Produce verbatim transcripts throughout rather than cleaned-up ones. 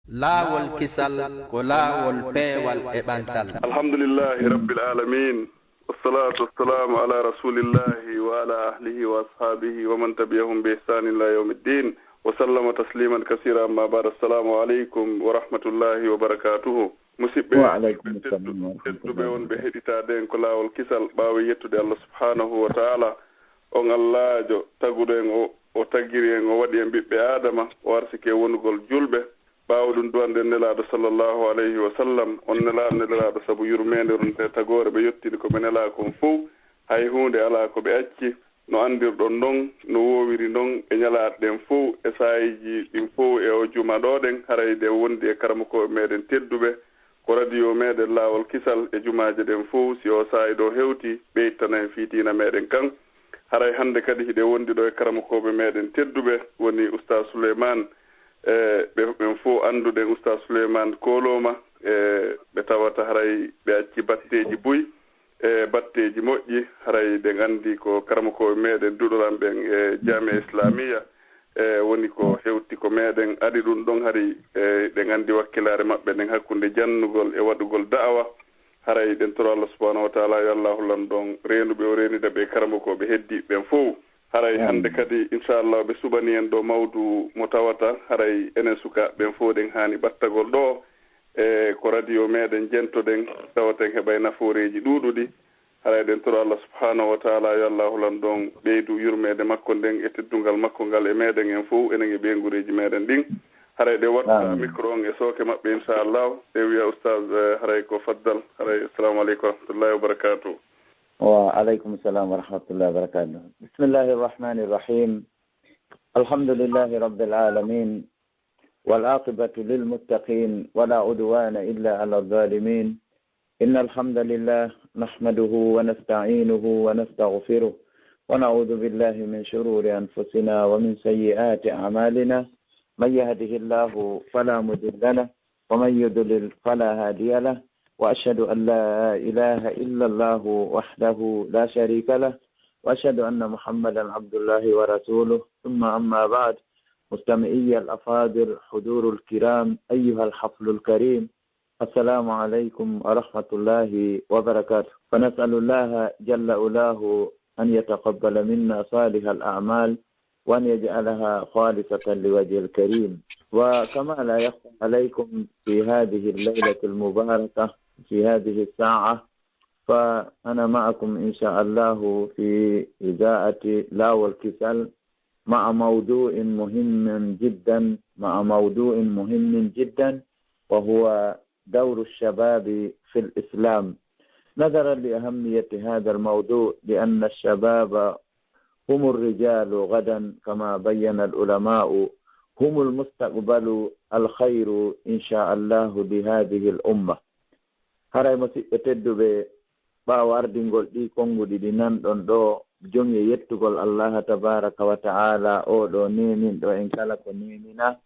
Laawol kisal ko laawol peewal e ɓantal. Alhamdulillahi Rabbil Alamin. Wassalatu wassalamu ala rasulillahi wa ala ahlihi wa ashabihi wa man tabi'ahum bi ihsanin ila yawmiddin. Wa sallama tasliman kasira, amma ba'd. Assalamu alaikum wa rahmatullahi wa barakatuhu. Musidɓe tedduɓe wonɓe heɗitaade en ko laawol kisal, ɓaawo yettude Allah subhanahu wa ta'ala, on Allaajo taguɗo en, o o tagiri en, o waɗi en ɓiɓɓe Aadama, o arsike wonugol julɓe. Ɓaawo ɗum duwanɗen Nelaaɗo sallallahu alayhi wa sallam, on Nelaaɗo, Nelaaɗo sabu yurmeende ronde tagoore ɓe yottini ko ɓe nelaa kon fow, hay huunde alaa ko ɓe acci. No anndirɗon non, no woowiri non e ñalaaɗe ɗen fow, e saayiiji ɗin fow, e oo juma ɗoo ɗen, haray ɗen wondi e karamokooɓe meɗen tedduɓe, ko radio meɗen Laawol Kisal, e jumaaje ɗen fow, si oo saa'i ɗoo hewti, ɓe ittana en fii diina meɗen kan. Haray hannde kadi hiɗen wondi ɗoo e karamokooɓe meɗen tedduɓe, woni Ustaas Suleymaan, e ɓe, ɓen fow annduɗen Ustaas Suleymaan koolooma, e ɓe tawata haray ɓe acci batteeji buy, e batteeji moƴƴi, haray ɗen anndi ko karamokooɓe meɗen duɗoran ɓen e Jaami'a Islaamiya, e woni ko hewti ko meɗen aɗi ɗum ɗon, hari e ɗen anndi wakkilaare maɓɓe nden hakkunde jannugol e waɗugol da'awa. Haray ɗen toro Allah subhanahu wa ta'ala yo Allah hollan ɗon reenuɓe o reenida ɓe karamokooɓe heddiiɓe ɓen fow. Haray hannde kadi inchallah ɓe suɓani en ɗoo mawdu mo tawata haray enen sukaaɓe ɓen fow ɗen haani ɓattagol ɗoo, e ko radio meɗen jentoɗen, tawata en heɓay nafooreeji ɗuuɗuɗi. Haray ɗen toro Allah subhanahu wa ta'ala yo Allah holan ɗon ɓeydu yurmeende makko nden e teddungal makko ngal e meɗen en fow, enen e ɓeynguureeji meɗen ɗin. Haray ɗe watta micro on e sooke maɓɓe inchallah, ɗe wi'a Ustaas, e, haray ko faddal. Haray, assalamu aleykum wa rahmatullahi wa barakatuh. Wa aleykum salam wa rahmatullahi wa barakatuh. Bismillahi rahmani rahim. Alhamdulillahi rabbil alamin. Wal aqibatu lil muttaqin. Wa la udwana illa ala zalimin. إن الحمد لله نحمده ونستعينه ونستغفره ونعوذ بالله من شرور أنفسنا ومن سيئات أعمالنا. من يهده الله فلا مضل له ومن يضلل فلا هادي له. وأشهد أن لا إله إلا الله وحده لا شريك له. وأشهد أن محمدا عبد الله ورسوله. ثم أما بعد. مستمعي الأفاضل، حضور الكرام، أيها الحفل الكريم، السلام عليكم ورحمة الله وبركاته. فنسأل الله جل علاه أن يتقبل منا صالح الأعمال وأن يجعلها خالصة لوجهه الكريم. وكما لا يخفى عليكم، في هذه الليلة المباركة، في هذه الساعة، فأنا معكم إن شاء الله في إذاعة لاول كسل مع موضوع مهم جدا، مع موضوع مهم جدا، وهو دور الشباب في الإسلام. نظرا لأهمية هذا الموضوع، لأن الشباب هم الرجال غدا، كما بين العلماء، هم المستقبل الخير إن شاء الله لهذه الأمة. Haray, musiɓɓe tedduɓe, ɓaawo ardingol ɗii konnguɗi ɗi nanɗon ɗoo, joñi e yettugol Allaaha tabaaraka wa ta'aala, oo ɗoo neeminɗo en kala ko neeminaa.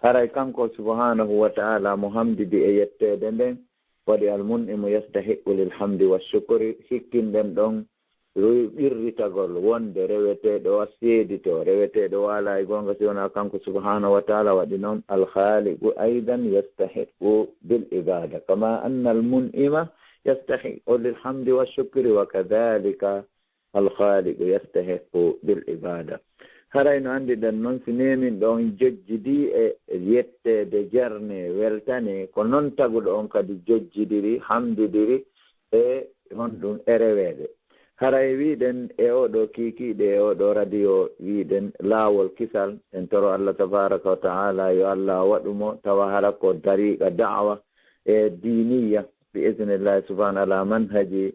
Haray kanko subhaanahu wa ta'aala mo hamdidi e yetteede nden, waɗi almun'imu yastahiqqu lil hamdi wa shukri, hikkinɗen ɗon ɓirritagol wonde reweteeɗo o, seedito reweteeɗo o alaa e goonga si wonaa kanko subhaanahu wa ta'aala, waɗi noon alkhaaliqu aydan yastahiqqu bil ibada, kama anna almun'ima yastahiqqu lil hamdi wa shukri, wa kadhalika alkhaaliqu yastahiqqu bil ibada. Haray no anndiɗen noon, si neeminɗo on jojjidii e yetteede, jarnee, weltanee, ko noon taguɗo on kadi jojjidiri, hamdidiri e honɗum e reweede. Haray wiiɗen e oo ɗoo kiikiiɗe, e oo ɗoo radio, wiiɗen Laawol Kisal, en toro Allah tabaaraka wa ta'aala yo Allah waɗu mo tawa hara ko dariiqa da'wa e diiniyya, bi idnillahi subhaanahu, ala manhaji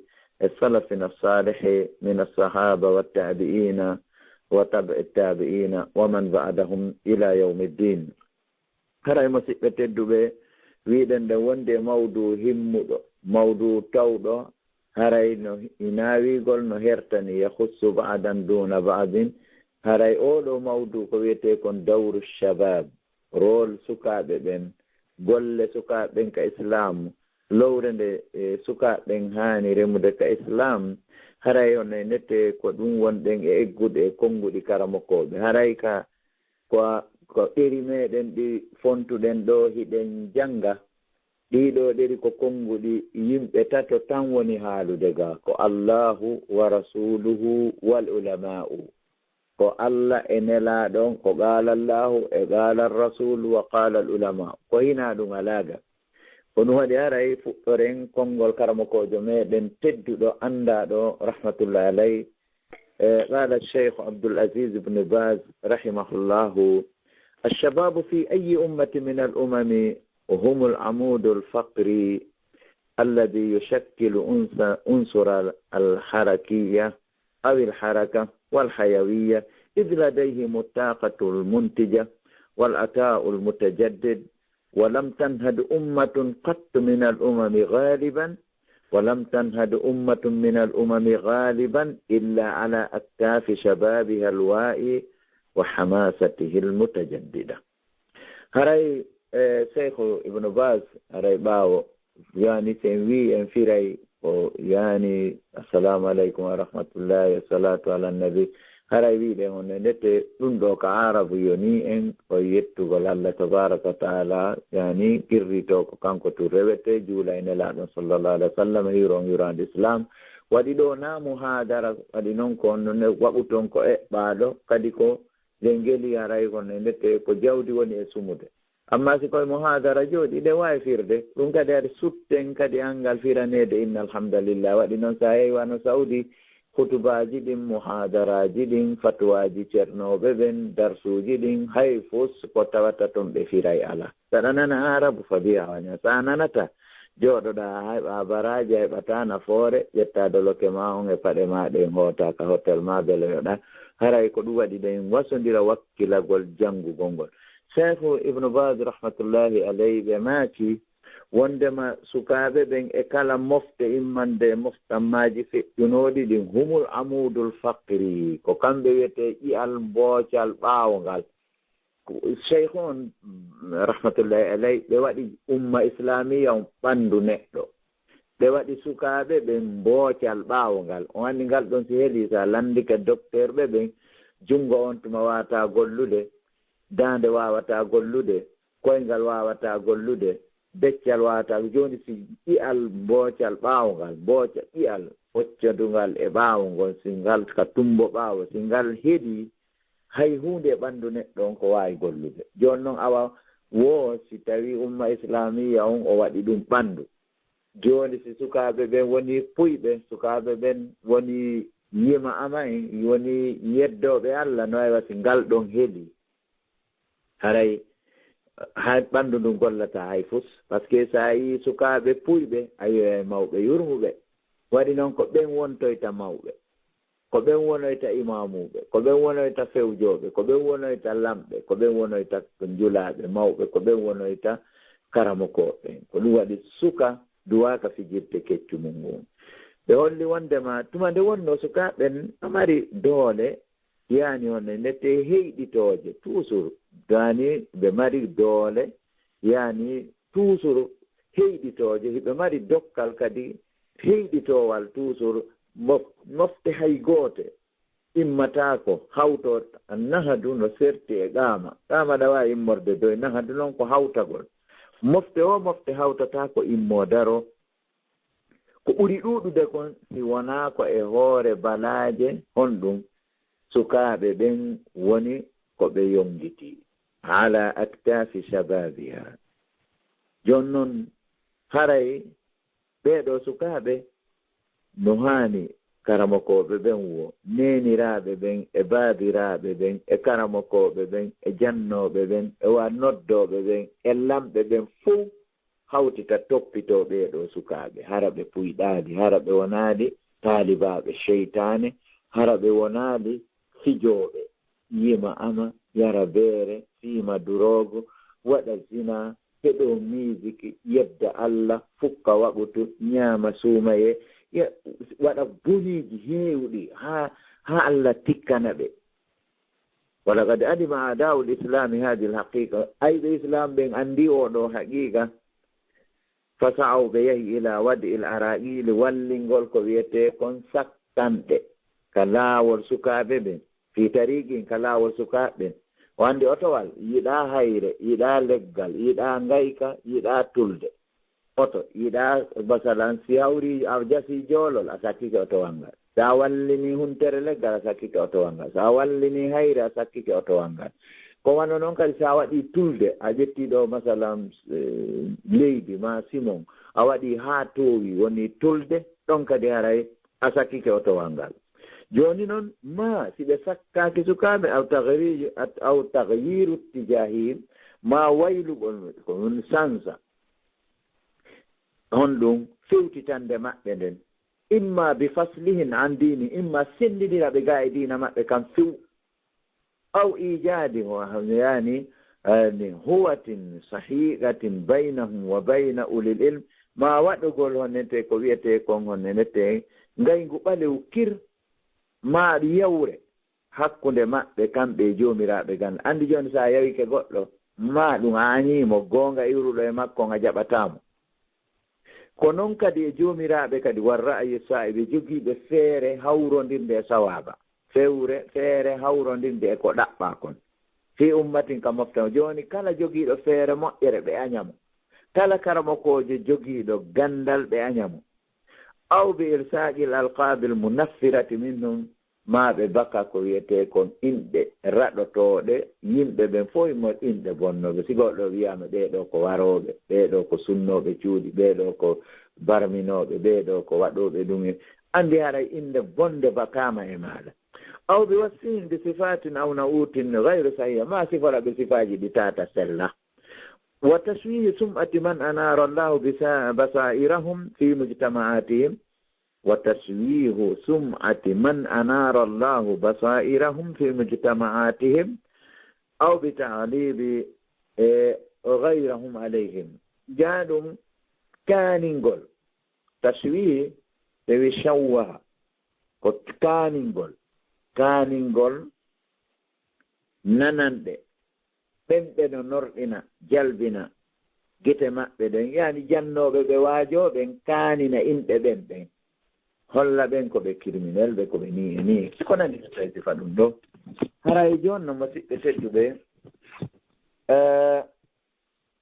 salafina salihi min as-sahaba wa tabi'ina wa tabi'i tabi'ina wa man ba'dahum ila yawmi ddin. Haray, musiɓɓe tedduɓe, wiiɗen ɗen wonde mawdu himmuɗo, mawdu tawɗo, haray no inaawigol no hertani, yahussu ba'dan duna ba'din. Haray oo ɗoo mawdu ko wiyetee kon dawru shabab, rôle sukaaɓe ɓen, golle sukaaɓe ɓen ka Islaamu, lowre nde e sukaaɓe ɓen haani remude ka Islaamu. Haray on e nete ko ɗum wonɗen e eggude e konnguɗi karamokooɓe. Haray ka ko Ko ɗeri meɗen ɗi fontuɗen ɗo hiɗen jannga. Ɗiɗo ɗeri ko konnguɗi yimɓe tato tan woni haalude ga, ko Allahu wa rasuluhu wal ulama'u. Ko Allah e nelaaɗo on, ko qaala Allahu e qaala Rasulu wa qaala al ulama. Ko hinaa ɗum alaa ga. Ko ɗum waɗi haray fuɗɗoren konngol karamokoojo meɗen tedduɗo anndaaɗo rahmatullahi alayh. Eh, qaala Cheikh Abdul Aziz ibn Baz rahimahullahu, الشباب في أي أمة من الأمم هم العمود الفقري الذي يشكل عنصر الحركية أو الحركة والحيوية، إذ لديهم الطاقة المنتجة والعطاء المتجدد، ولم تنهض أمة قط من الأمم غالبا، ولم تنهض أمة من الأمم غالبا إلا على أكتاف شبابها الواعي وحماسته المتجددة. Haray, eh, Cheikh Ibn Baz, haray ɓaawo, yani, si en wii en firay, o yani, "Assalamu alaikum wa rahmatullahi wa salatu ala nabi." Haray wiɗen on e ndete, ɗum ɗo ka Arabu yoni en, o yettugol Allah tabaraka wa taala, yani, qirrito ko kanko tu rewete, juula e Nelaaɗo sallallahu alaihi wa sallam, hiron yurande Islam. Waɗi ɗo na muhadara, waɗi non ko on ne waɓuton ko eɓɓaaɗo, kadi ko nde ngeli haray ko ne ndete ko jawdi woni e sumude. Amma si koye muhadara jooɗi, ɗe waawi firde. Ɗum kadi haɗi sutten kadi anngal firaneede inna alhamdulillah. Waɗi noon so a yehi wano Saudi, hutubaaji ɗin, muhadaraaji ɗin, fatuwaaji ceernooɓe ɓen, darsuuji ɗin, hay fus ko tawata toon ɓe firay alaa. So aɗa nana Aarabu, fa biha wa ni'ma. So a nanataa, jooɗoɗaa, a heɓaa baraaji, a heɓataa nafoore, ƴettaa doloke maa on e paɗe maa ɗen, hootaa ka hotel maa, beloyoɗaa. Haray ko ɗum waɗi ɗen wasondira wakkilagol janngugol ngol. Cheikh Ibn Baz rahmatullahi alayhi ɓe maaki, wondema sukaaɓe ɓen e kala mofte immande e moftammaaji feƴƴunooɗi ɗin, humul amuudul faqri, ko kamɓe wiyetee ƴi'al mboocal ɓaawo ngal. Cheikh on, rahmatullahi alayhi, ɓe waɗi umma islamiya on ɓanndu neɗɗo. Ɓe waɗi sukaaɓe ɓen mboocal ɓaawo ngal. On anndi ngal ɗon si heli, so a lanndike dokteerɓe ɓen, junngo on tuma waawataa gollude, daande waawataa gollude, koyngal waawataa gollude, beccal waawataa. Jooni si ƴi'al mboocal ɓaawo ngal, mbooca ƴi'al ɓoccodungal e ɓaawo ngon, si ngal ka tummbo ɓaawo, si ngal heɗii, hay huunde e ɓanndu neɗɗo on ko waawi gollude. Jooni non awa woo si tawii umma islamiya on o waɗi ɗum ɓanndu. Jooni si sukaaɓe ɓen woni puyɓe, sukaaɓe ɓen woni yima ama en, woni yeddooɓe Allah, no aywa si ngal ɗon heli. Haray hay ɓanndu ndun gollataa hay fus. Parce que so a yii sukaaɓe puyɓe, a yi'ay mawɓe yurmuɓe. Waɗi non ko ɓen wontoyta mawɓe. Ko ɓen wonoyta imaamuuɓe, ko ɓen wonoyta fewjooɓe, ko ɓen wonoyta lamɓe, ko ɓen wonoyta njulaaɓe mawɓe, ko ɓen wonoyta karamokooɓe. Ko ɗum waɗi suka duwaaka fijirde keccu mum ngun. Ɓe holli wondema tuma nde wonnoo sukaaɓe ɓen no mari doole, yaani on e ndete heyɗitooje, toujours, yaani ɓe mari doole, yaani toujours heyɗitooje, hiɓe mari dokkal kadi heyɗitoowal toujours, mof-, mofte hay goote immataako, hawto nahadu no serti e qaama. Qaama ɗa waawi immorde doy, nahadu non ko hawtagol. Mofte o mofte hawtataa ko immoo daroo. Ko ɓuri ɗuuɗude kon, si wonaa ko e hoore balaaje honɗum sukaaɓe ɓen woni ko ɓe yongitii, ala aktaafi shababiha. Jooni non, haray ɓee ɗoo sukaaɓe no haani karamokooɓe ɓen woo, neeniraaɓe ɓen e baabiraaɓe ɓen e karamokooɓe ɓen e jannooɓe ɓen e wa noddooɓe ɓen e lamɓe ɓen fow hawtita toppitoo ɓee ɗoo sukaaɓe, hara ɓe puyɗaali, hara ɓe wonaali taalibaaɓe seytaane, hara ɓe wonaali fijooɓe, yima ama, yara beere, fiima duroogo, waɗa zina, heɗoo miisiki, yedda Allah, fukka waɓutu, ñaama suumayee, ya-, waɗa boniiji heewɗi haa, haa Allah tikkana ɓe. Walaqad alima a'daa'ul islami haadihil haqiqa. Ayɓe Islam ɓen anndi oo ɗoo haqiqa. Fasa'aw, ɓe yahi, ila wad'il araqili, wallingol ko wiyetee kon sakkanɗe ka laawol sukaaɓe ɓen, fi tariqin, ka laawol sukaaɓe ɓen, O anndi otowal, yiɗaa hayre, yiɗaa leggal, yiɗaa ngayka, yiɗaa tulde. Oto, yiɗaa, masalan, si hawri a jasi joolol, a sakkike otowal ngal. So a wallini huntere leggal, a sakkike otowal ngal. So a wallini hayre, a sakkike otowal ngal. Ko wano noon kadi, so a waɗi tulde, a ƴetti ɗo, masalan, eh, leydi ma simon, a waɗi haa toowi, woni tulde, ɗon kadi haray a sakkike otowal ngal. Jooni noon, ma si ɓe sakkaaki sukaaɓe, aw tagriji, at-, aw tagyiru tijahihim, ma waylugol, ko ɗum sansa. Honɗum? Fewtitande maɓɓe nden. Imma bi faslihin an dini, imma senndindira ɓe gaa e diina maɓɓe kan few. Aw ijadi, ho-, yani, yani, huwatin sahiqatin baynahum wa bayna ulil ilm, ma waɗugol honnete ko wiyetee kon honnete ngayngu ɓalew kir, ma yawre hakkunde maɓɓe kamɓe e joomiraaɓe gan. Anndi jooni so a yawike goɗɗo, ma ɗum a añii mo, goonga iwruɗo e makko on a jaɓataa mo. Ko noon kadi e joomiraaɓe kadi, war ra'yi sa'ibi, jogiiɓe feere hawrondirnde e sawaaba, fewre, feere hawrondirnde e ko ɗaɓɓaa kon. Fii ummatin ka mofta, jooni kala jogiiɗo feere moƴƴere ɓe aña mo, kala karamokoojo jogiiɗo ganndal ɓe aña mo. Aw bi ilsaqil alqabil munaffirati minhum, ma ɓe baka ko wiyetee kon inɗe raɗotooɗe, yimɓe ɓen fof mo inɗe bonnooɓe. Si goɗɗo wiyaama ɓee ɗoo ko warooɓe, ɓee ɗoo ko sunnooɓe cuuɗi, ɓee ɗoo ko barminooɓe, ɓee ɗoo ko waɗooɓe ɗum en, anndi haray innde bonnde bakaama e maaɗa. Aw bi wasfihim bi sifatin aw nautin gayru sahiha, ma sifora ɓe sifaaji ɗi tata sella. Wa tashwihi sum'ati man anara Allahu bisa-, basairahum fi mujtama'atihim, wa tashwihu sum'ati man anara Allahu basairahum fi mujtama'atihim, aw bi ta'libi, e, ghayrahum alayhim. Jaa ɗum kaaningol, tashwih, ɓe wi shawwaha, ko kaaningol, kaaningol nananɗe, ɓen ɓe no norɗina, jalbina gite maɓɓe ɗen, yani jannooɓe ɓe waajoo ɓen kaanina inɗe ɓen ɓen. Holla ɓen ko ɓe criminel ɓe, ko ɓe nii e nii. Ko nandi no tawi sifa ɗum ɗo. Hara e jooni no musiɓɓe tedduɓe, eh,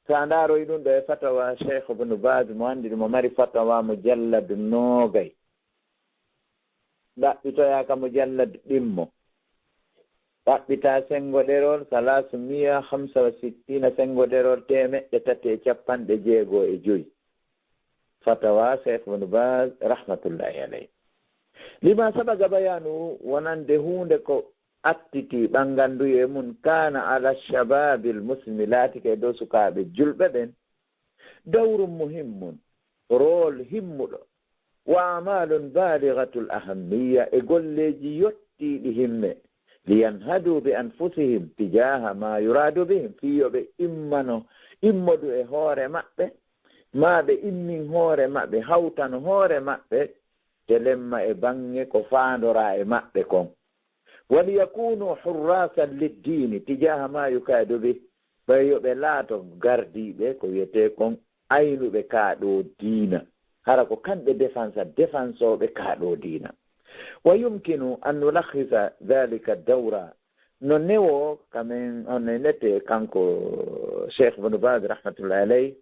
so a ndaaroyi ɗum ɗo e fatawa Cheikh Ibn Baz, mo anndi ɗum, o mari fatawa mujallad noogay. Ɗaɓɓitoyaa ka mujallad ɗimmo. Ɗaɓɓitaa senngo ɗerol, salasu miya hamsa wa sittina, senngo ɗerol teemeɗɗe tati e capanɗe jeego e joy. Fatawa Cheikh Ibn Baz, rahmatullahi alayh. Lima sabaga bayanu, wonande huunde ko attiti ɓannganduye mum, kana ala shababil muslimi, laatike e dow sukaaɓe julɓe ɓen, dawrun muhimmun, rôle himmuɗo, wa amalun balighatul ahammiya, e golleeji yottiiɗi himme, liyanhadu bi anfusihim tijaha ma yuradu bihim, fii yo ɓe immano, immodu e hoore maɓɓe, ma ɓe immin hoore maɓɓe, hawtano hoore maɓɓe, telemma e baŋŋe ko faandoraa e maɓɓe kon. Waliyakunu hurrasan liddiini tijaha ma yukaadu bih, ɓay yo ɓe laato gardiiɓe ko wiyetee kon aynuɓe kaa ɗoo diina. Hara ko kamɓe défense, défensooɓe kaa ɗoo diina. Wa yumkinu an nulakhisa dhalika dawra. No newoo ka men, on nete kanko Cheikh Ibn Baz rahmatullahi alayh,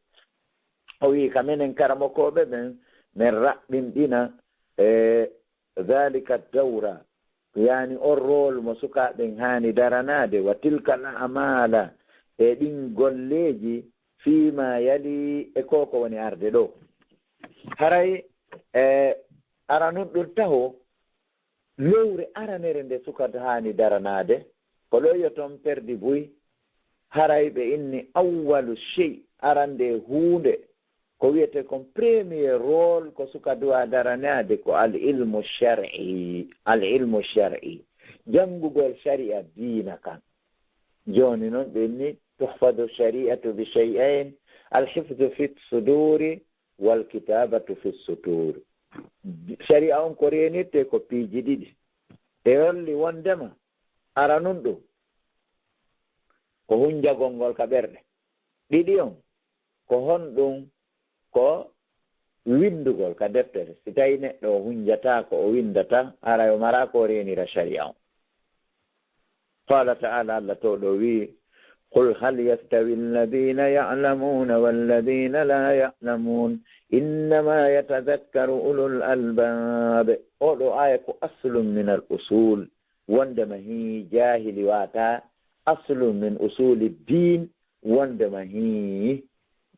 o wii ka menen karamokooɓe ɓen, men raɓɓinɗina e dhalika dawra, yani on rôle mo sukaaɓe ɓen haani daranaade, wa tilka al amala, e ɗin golleeji, fima yali, e ko ko woni arde ɗo. Haray, e, aranun ɗum taho, lowre aranere nde sukata haani daranaade, ko ɗo yo toon perdi buy, haray ɓe inni awwalu shey, arande huunde, ko wiyetee kon premier rôle ko suka duwa daranaade ko al ilmu shar'i, al ilmu shar'i, janngugol shari'a diina kan. Jooni noon ɓe inni tuhfadu shari'atu bi shay'ayn, al hifdu fi suduri wal kitabatu fi sutur. Shari'a on ko reenirtee ko piiji ɗiɗi. E holli wondema aranun ɗum ko hunjagol ngol ka ɓerɗe. Ɗiɗi on, ko honɗum? Ko winndugol ka deftere. Si tawi neɗɗo o hunjataako, o winndataa, haray o maraa ko o reenira shari'a on. Qala taala, Allah towɗo wi'i, "Qul hal yastawi alladhina ya'lamuna walladhina la ya'lamun, innama yatadhakkaru ulul albab." Oɗo aya ko aslun min al usul, wondema hi jahili wata aslun min usuli din, wondema hi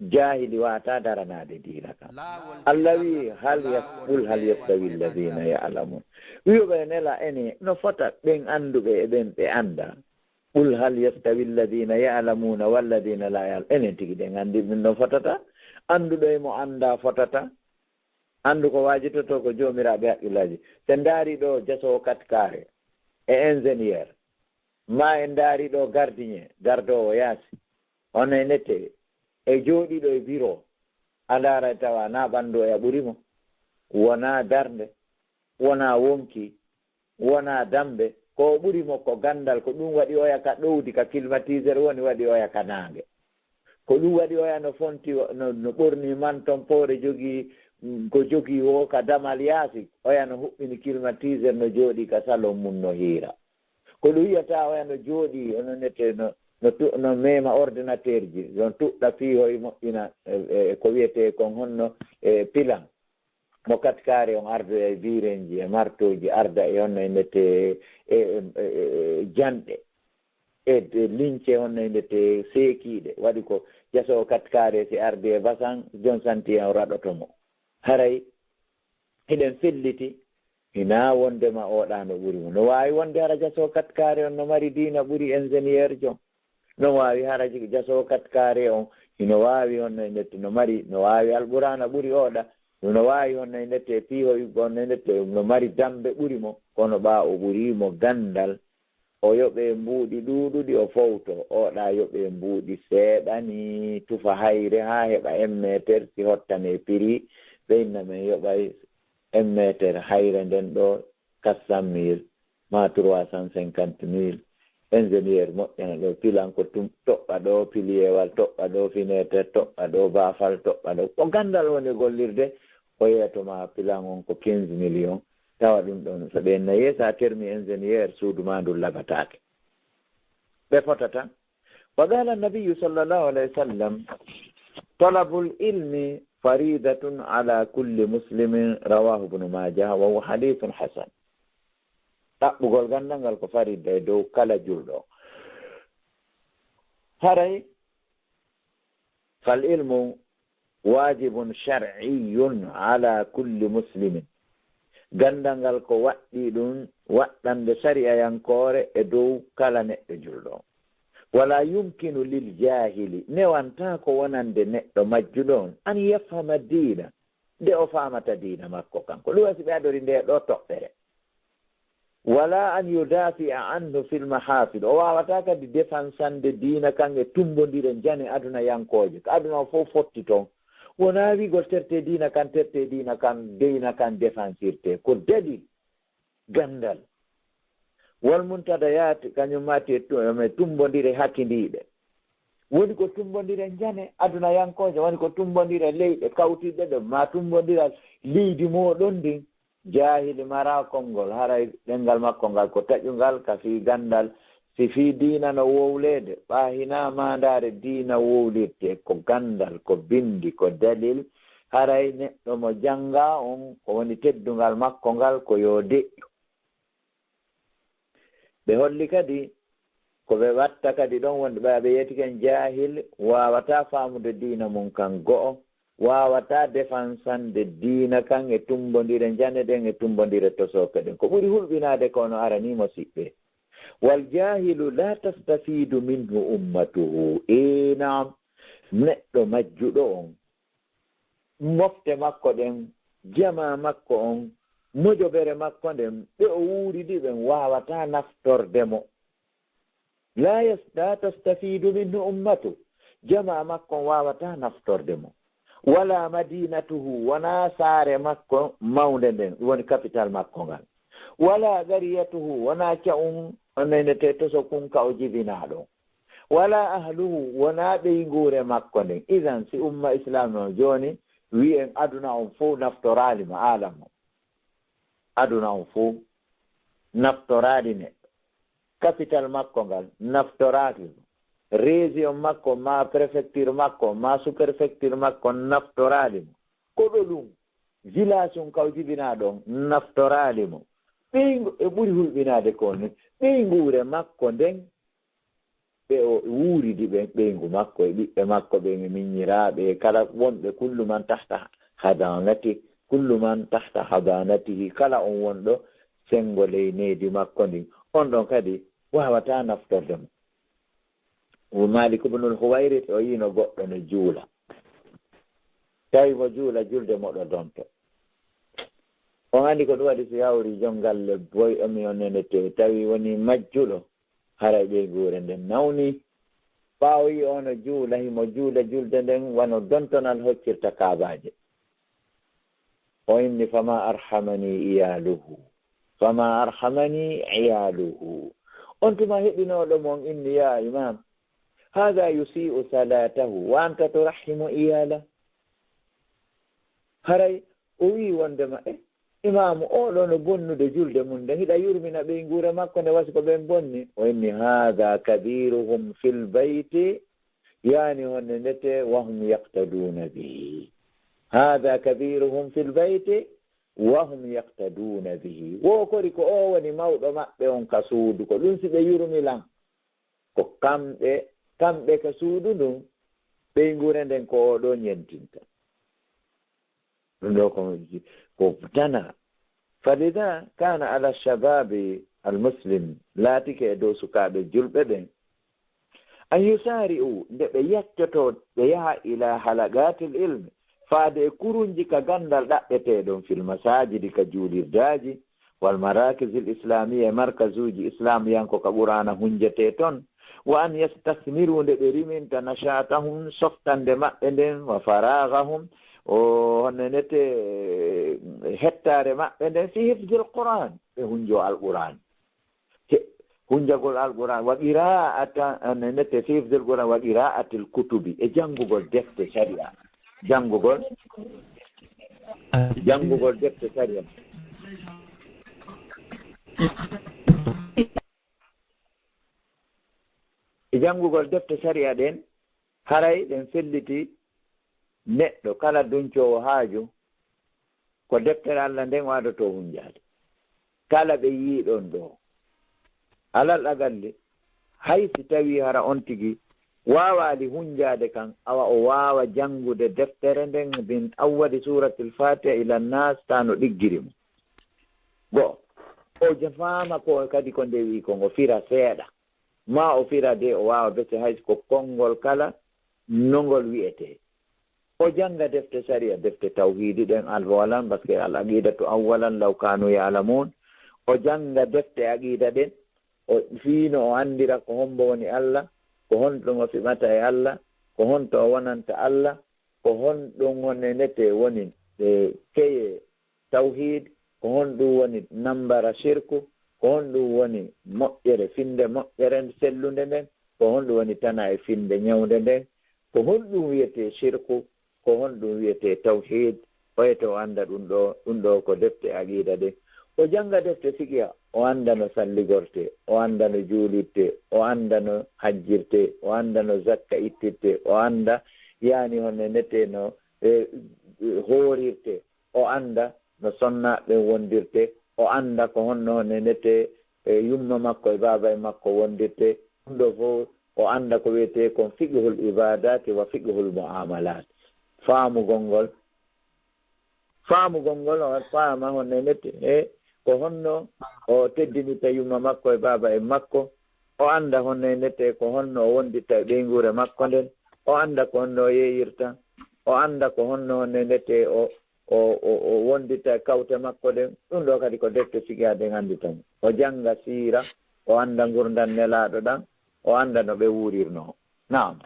jahili wata daranade dina kan. Allah wi, "Hal yas-, qul hal yastawi alladhina ya'lamun." Wi'uɓe nela ene no fota ɓen anduɓe e ɓen ɓe anda. "Qul hal yastawi alladhina ya'lamuna walladhina la ya'lamun." Enen tigi ɗen andi ɗum no fotata. Anduɗo e mo anda fotata. Andu ko wajitoto ko jomiraɓe haqqillaji. Sen daari ɗo jasowo katkare e ingénieur. Ma en daari ɗo gardien, gardowo yaasi. Hono e nette e jooɗiɗo e biro. A ndaara tawa na ɓandu oya ɓuri mo. Wona darnde, wona wonki, wona dambe. Ko ɓuri mo ko gandal, ko ɗum waɗi oya ka ɗowdi, ka climatiseur woni, waɗi oya ka naange. Ko ɗum waɗi oya no fonti, no, no ɓorni manton poore, jogii, mm, ko jogii wo ka damal yaasi, oya no huɓɓini climatiseur, no jooɗi ka salon mum, no hiira. Ko ɗum yiyata oya no jooɗi, ono nete, no, no tu-, no mema ordinateur ji, no tuɗɗa piihoy moƴƴina, e, e, ko wiyete kon honno, e, pilan. Mo katkare on ardoya e birenji, e martoji, arda e honno e nete, e, e, e, e janɗe, e, e lince honno e nete seekiɗe. Waɗi ko jasowo katkare si ardi e basan, jon santi en raɗoto mo. Haray hiɗen felliti, hina wondema oɗa no ɓuri mo. No waawi wonde hara jasowo katkare on no mari diina ɓuri ingénieur jon. No waawi hara jasowo katkare on, hino waawi honno e nette no mari, no waawi Alqur'aana ɓuri oɗa, no waawi honno e nette e piiho yubba honno e nette no mari dambe ɓuri mo, kono ɓa o ɓuri mo gandal. O yoɓe mbuuɗi ɗuuɗuɗi, o fowto, oɗa yoɓe mbuuɗi seeɗa ni, tufa hayre haa heɓa un mètre, si hottane prix, ɓe inna men yoɓay un mètre hayre nden ɗo quatre cent mille, ma trois cent cinquante mille. Ingénieur moƴƴana ɗo, pilan ko tum-, toɓɓa ɗo piliyewal, toɓɓa ɗo fenêtre, toɓɓa ɗo baafal, toɓɓa ɗo. Ko gandal woni gollirde, o yeeto ma pilan on ko quinze millions. Tawa ɗum ɗon, so ɓe nayi, sa termi ingénieur, suudu ma ndu labataake. Ɓe fotata. Wa qala an-nabiyyu sallallahu alayhi wa sallam, "Talabul ilmi faridatun ala kulli muslimin," rawahu Ibnu Majah, wa huwa hadithun hasan. Ɗaɓɓugol gandal ngal ko farida e dow kala julɗo. Haray, fal ilmu wajibun shar'iyyun ala kulli muslimin. Gandal ngal ko waɗɗi ɗum waɗɗande sariyayankoore e dow kala neɗɗo julɗo. Wala yumkinu lil jahili, newantaako wonande neɗɗo majjuɗo on, an yafhama diina, nde o faamata diina makko kan. Ko ɗum wasi ɓe adori nde ɗo toɓɓere. Wala an yudafi'a anhu fil mahafil. O wawata kadi defansande diina kan e tumbondire njane adunayankooje. Ko aduna o fof fotti toon. Wona wiigol terte diina kan, terte diina kan, diina kan defansirte. Ko dalil, gandal. Wal muntadayat, kañum mati e tu-, e tumbondire hakindiiɗe. Woni ko tumbondire njane adunayankooje, woni ko tumbondire leyɗe kawtiɗe ɗo, ma tumbondira leydi mooɗon ndin. Jaahili maraa konngol, haray ɗemngal makko ngal ko taƴungal ka fii ganndal. Si fii diina no wowleede, ɓaa hinaa maandaare diina wowlirtee, ko ganndal, ko binndi, ko dalil, haray neɗɗo mo janngaa on, ko woni teddungal makko ngal, ko yo deƴƴu. Ɓe holli kadi ko ɓe watta kadi ɗon wonde ɓay ɓe yeetike en jaahil waawataa faamude diina mum kan go'o, waawataa defansande diina kan e tummbondire njane ɗen e tummbondire tosooke ɗen. Ko ɓuri hulɓinaade ko no aranii mo siɓɓe. Wal jaahilu laa tastafiidu minhu ummatuhu. Ee, naam, neɗɗo majjuɗo on, mofte makko ɗen, jamaa makko on, mojobere makko nden, ɓe o wuuridi ɓen waawataa naftorde mo. Laa yas-, laa tastafiidu minhu ummatu, jamaa makko on waawataa naftorde mo. Wala madinatuhu, wonaa saare makko mawnde nden, ɗum woni kapital makko ngal. Wala qariyatuhu, wonaa ca'un on nenetee toso kun ka o jibinaa ɗon. Wala ahluhu, wonaa ɓeynguure makko nden. Idan, si umma Islaam on jooni, wi'en aduna on fow naftoraali mo, aalam mo. Aduna on fow naftoraali neɗɗo. capital makko ngal naftoraaki mo. Région makko, ma préfecture makko, ma sous-préfecture makko naftoraali mo. Ko ɗo ɗum, village um kaw jibinaa ɗon naftoraali mo. Ɓeyngu, e ɓuri hulɓinaade ko ni, ɓeynguure makko nden, ɓe o wuuridi ɓen, ɓeyngu makko e ɓiɓɓe makko ɓen e miññiraaɓe, e kala wonɓe, kullu man tahta hadanati, kullu man tahta hadanatihi, kala on wonɗo senngo ley needi makko ndin, on ɗon kadi waawataa naftorde mo. Malik ibnul Huwayrit o yiino goɗɗo no juula. Tawi mo juula, julde moɗo donto. On anndi ko ɗum waɗi si hawri jon galle boy o mi on nenete, tawi woni majjuɗo, haray ɓeynguure nden nawni. Ɓaawo yi ono juula, himo juula julde nden wano dontonal hoccirta kaabaaje. O inni, "Fama arhamani iyaluhu. Fama arhamani iyaluhu." On tuma heɗinooɗo mon inni, "Ya imam, hada yusi'u salatahu wa anta turahhimu iyala." Haray o wi'i wondema, e, imaamu oɗo no bonnude julde mum nden, hiɗa yurmina ɓeynguure makko nde wasi ko ɓen bonni. O inni, "Hada kabiruhum fil bayti." Yani honde ndete, "Wa hum yaqtaduna bihi." "Hada kabiruhum fil bayti wa hum yaqtaduna bihi." Wo kori ko o woni mawɗo maɓɓe on ka suudu, ko ɗum si ɓe yurmi lan. Ko kamɓe, kamɓe ka suudu ndun, ɓeynguure nden ko oɗo ñentinta. Ɗum ɗo ko, ko tana. Falida kana ala shababi al muslim, laatike e dow sukaaɓe julɓe ɓen, an yusari'u, nde ɓe yaccoto, ɓe yaha ila halaqatil ilmi, faade e kurunji ka gandal ɗaɓɓeteɗon, fil masajidi, ka juulirdaaji, wal marakizil islamiyya, e markazuuji islamiyanko ka Qur'aana hunjete ton, wa an yastasmiru, nde ɓe riminta, nashatahum, softande maɓɓe nden, wa faragahum, o honno nete, hettaare maɓɓe nden, fi hifzil Qur'an, ɓe hunjo Alqur'an. He-, hunjagol Alqur'an, wa qira'ata, an nete fi hifzil Qur'an, wa qira'atil kutubi, e janngugol defte sharia. Janngugol, janngugol defte sharia. E janngugol defte sharia ɗen, haray ɗen felliti neɗɗo kala duncoowo haaju, ko deftere Allah nden o adotoo hunjaade. Kala ɓe yiiɗon ɗo, alal aqalli, hay si tawii hara on tigi waawaali hunjaade kan, awa o waawa janngude deftere nden, min awwali suuratil Faatiha ila Naas, taa no ɗiggiri mo. Go, o jafaama ko kadi ko nde wi'i ko ngo fira seeɗa. Ma o fira de o waawa bete hay ko konngol kala no ngol wi'etee. O jannga defte sariya, defte tawhiidi ɗen, alwalan, parce que al aqidatu awwalan law kanu ya'lamun. O jannga defte aqida ɗen, o fiino o anndira ko hombo woni Allah, ko honɗum o fiɓata e Allah, ko honto o wonanta Allah, ko honɗum wonenete woni, e, keye tawhiid, ko honɗum woni nambara shirku, ko honɗum woni moƴƴere, finnde moƴƴere sellunde nden, ko honɗum woni tana e finnde ñawnde nden, ko honɗum wiyetee shirku, ko honɗum wiyetee tawhiid, o wiyetee o annda ɗum ɗo, ɗum ɗo ko defte aqiida ɗe. O jannga defte fiqiha, o annda no salligortee, o annda no juulirtee, o annda no hajjirtee, o annda no zakka ittirtee, o annda yani honno netee no, e, e, hoorirtee. O annda no sonnaaɓe ɓen wondirtee, o annda ko honno nenetee e yumma makko e baaba e makko wondirtee. Ɗum ɗo fof o annda ko wiyetee kon fiqhul ibadati wa fiqhul muamalat. Faamugol ngol, faamugol ngol, o faama honno nenetee e ko honno o teddinirta yumma makko e baaba e makko. O annda honno nenetee ko honno o wondirta e ɓeynguure makko nden. O annda ko honno o yeeyirta. O annda ko honno nenetee o o, o, o wondita e kawte makko ɗen. Ɗum ɗo kadi ko defte fiqiha ɗen anndita mo. O jannga siira, o annda ngurndan Nelaaɗo ɗan, o annda no ɓe wuurirnoo. Naam.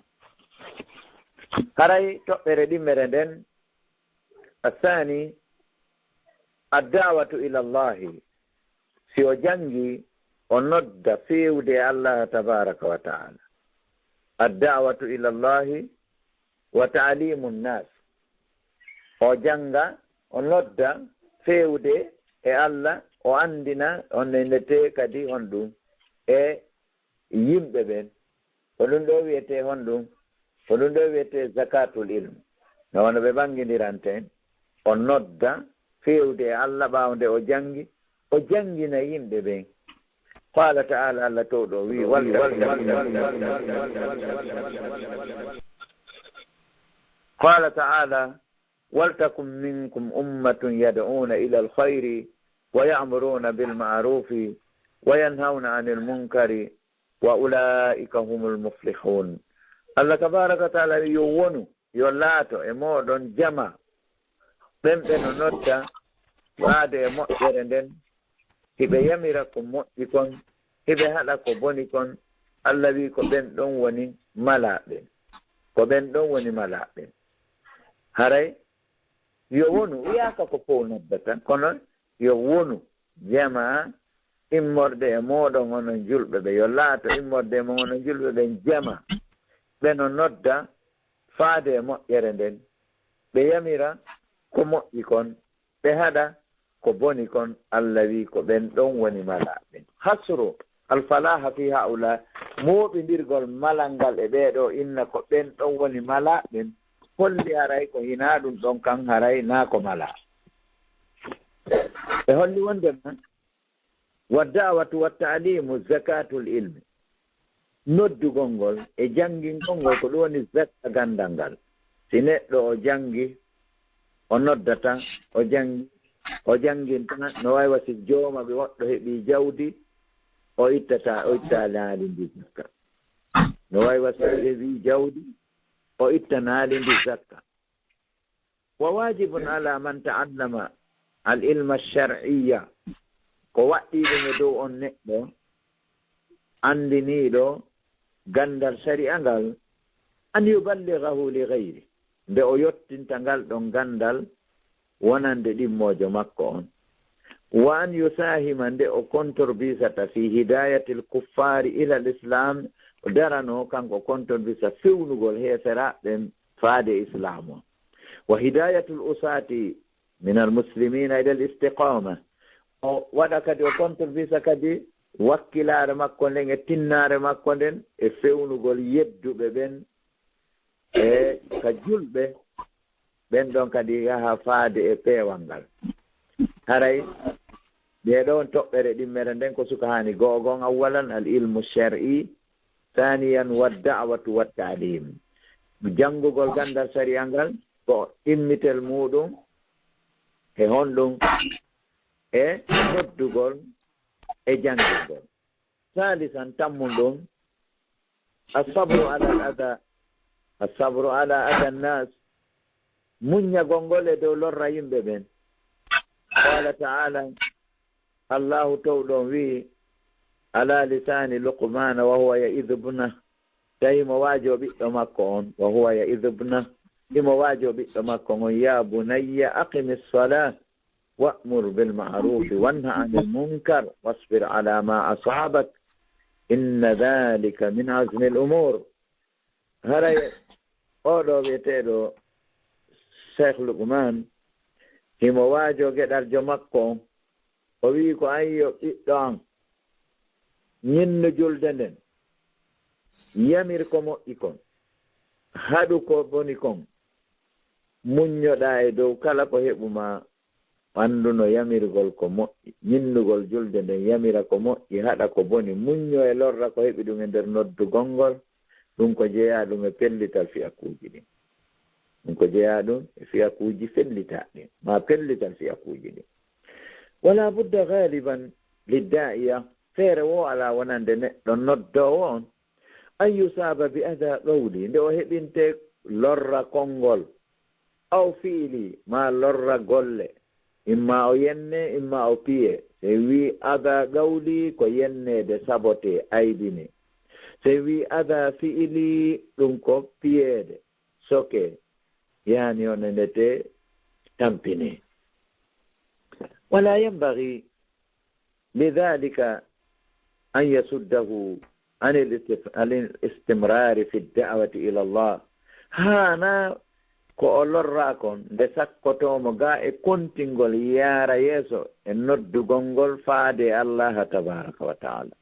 Haray toɓɓere ɗimmere nden, asani, adda'watu ila Allahi. Si o janngi, o nodda feewde e Allah tabaraka wa ta'ala. Adda'watu ila Allahi wa ta'limun nas. O jannga, o nodda feewde e Allah, o anndina, o nenetee kadi honɗum e yimɓe ɓen. Ko ɗum ɗo wiyetee honɗum? Ko ɗum ɗo wiyetee zakatul ilm. No wano ɓe ɓanngindirante, o nodda feewde e Allah ɓaawo nde o janngi, o janngina yimɓe ɓen. Qaala ta'ala, Allah towɗo wi'i, qaala ta'ala, "Waltakum minkum ummatun yad'una ilal khayri wa ya'muruna bil ma'rufi wa yanhawna anil munkari wa ula'ika humul muflihun." Allah tabaraka wa ta'ala wi'i, yo wonu, yo laato e mooɗon jama, ɓen ɓe no nodda faade e moƴƴere nden, hiɓe yamira ko moƴƴi kon, hiɓe haɗa ko boni kon. Allah wi'i ko ɓen ɗon woni malaaɓe. Ko ɓen ɗon woni malaaɓe. Haray yo wonu, wi'aaka ko fow noddata, kono yo wonu jama immorde e mooɗon onon julɓe ɓe, yo laato immorde e mon onon julɓe ɓen jama, ɓe no nodda faade e moƴƴere nden, ɓe yamira ko moƴƴi kon, ɓe haɗa ko boni kon. Allah wi'i ko ɓen ɗon woni malaaɓe. Hasru al-falaha fi haula, mooɓindirgol malal ngal e ɓee ɗoo inna ko ɓen ɗon woni malaaɓe, holli haray ko hinaa ɗum ɗon kan, haray naa ko malaa. Ɓe holli wondema wa da'watu wa ta'limu zakatul ilmi. Noddugol ngol e janngingol ngol, ko ɗum woni zakka ganndal ngal. Si neɗɗo o janngi, o noddata, o janngi, o jannginta, no waawi wa si jooma ɓe woɗɗo heɓi jawdi, o ittata, o ittanaali ndi zakka. No waawi wa si heɓi jawdi, o ittanaali ndi zakka. Wa wajibun ala man ta'allama al-ilma ash-shar'iyya, ko waɗɗii ɗum e dow on neɗɗo anndiniiɗo ganndal sariya ngal, an yuballighahu li ghayri, nde o yottinta ngal ɗon ganndal wonande ɗimmoojo makko on. Wa an yusahima, nde o contributata fi hidayatil kuffari ila al-islam, o darano kanko contributa fewnugol heeferaaɓe ɓen faade e islaamu. Wa hidayatul usati min al muslimina ila al istiqama. O waɗa kadi, o contributata kadi wakkilaare makko nden e tinnaare makko nden e fewnugol yedduɓe ɓen e ka julɓe ɓen ɗon kadi yaha faade e peewal ngal. Haray ɗee ɗoo toɓɓere ɗimmere nden ko suka haani go'o gon, awwalan al ilmu shar'i, thaniyan wa da'watu wa ta'lim. Janngugol ganndal sariya ngal ko immitel muuɗum e honɗum? E noddugol e janngingol. Salisan, tammun ɗum, as-sabru ala al-adha, as-sabru ala adha an-nas, muññagol ngol e dow lorra yimɓe ɓen. Qala ta'ala, Allahu towɗo on wi'i, ala lisani Luqmana wa huwa ya'idhu ibnah, tawi mo waajo ɓiɗɗo makko on, wa huwa ya'idhu ibnah, himo waajo ɓiɗɗo makko on, ya bunayya aqimis salah, wa'mur bil ma'rufi wanha anil munkar wasbir ala ma asabak, inna dhalika min azmil umur. Haray oɗo wi'eteeɗo Cheikh Luqman, himo waajo geɗaljo makko on, o wi'i ko, an yo ɓiɗɗo an, ñinnu julde nden, yamir ko moƴƴi kon, haɗu ko boni kon, muññoɗaa e dow kala ko heɓu ma. Anndu no yamirgol ko moƴƴi, ñinnugol julde nden, yamira ko moƴƴi, haɗa ko boni, muñño e lorra ko heɓi ɗum e nder noddugol ngol, ɗum ko jeyaa ɗum e pellital fiyakuuji ɗin. Ɗum ko jeyaa ɗum e fiyakuuji fellitaaɗi, maa pellital fiyakuuji ɗin. Wala budda ghaliban lidda'iya, feere woo alaa wonande neɗɗo noddoowo on, an yusaaba bi ada qawli, nde o heɓinte lorra konngol, aw fi'li, maa lorra golle, imma o yenne, imma o piye. Sey wi ada qawli, ko yenneede, sabote, aybine. Sey wi ada fi'li, ɗum ko piyeede, soke, yaani o nenete, tampine. Wala yanbaghi lidhalika an yasuddahu anil istif-, anil istimrari fi da'wati ila Allah. Haana ko o lorraa kon nde sakkotoo mo gaa e kontingol yaara yeeso e noddugol ngol faade e Allah tabaraka wa ta'ala.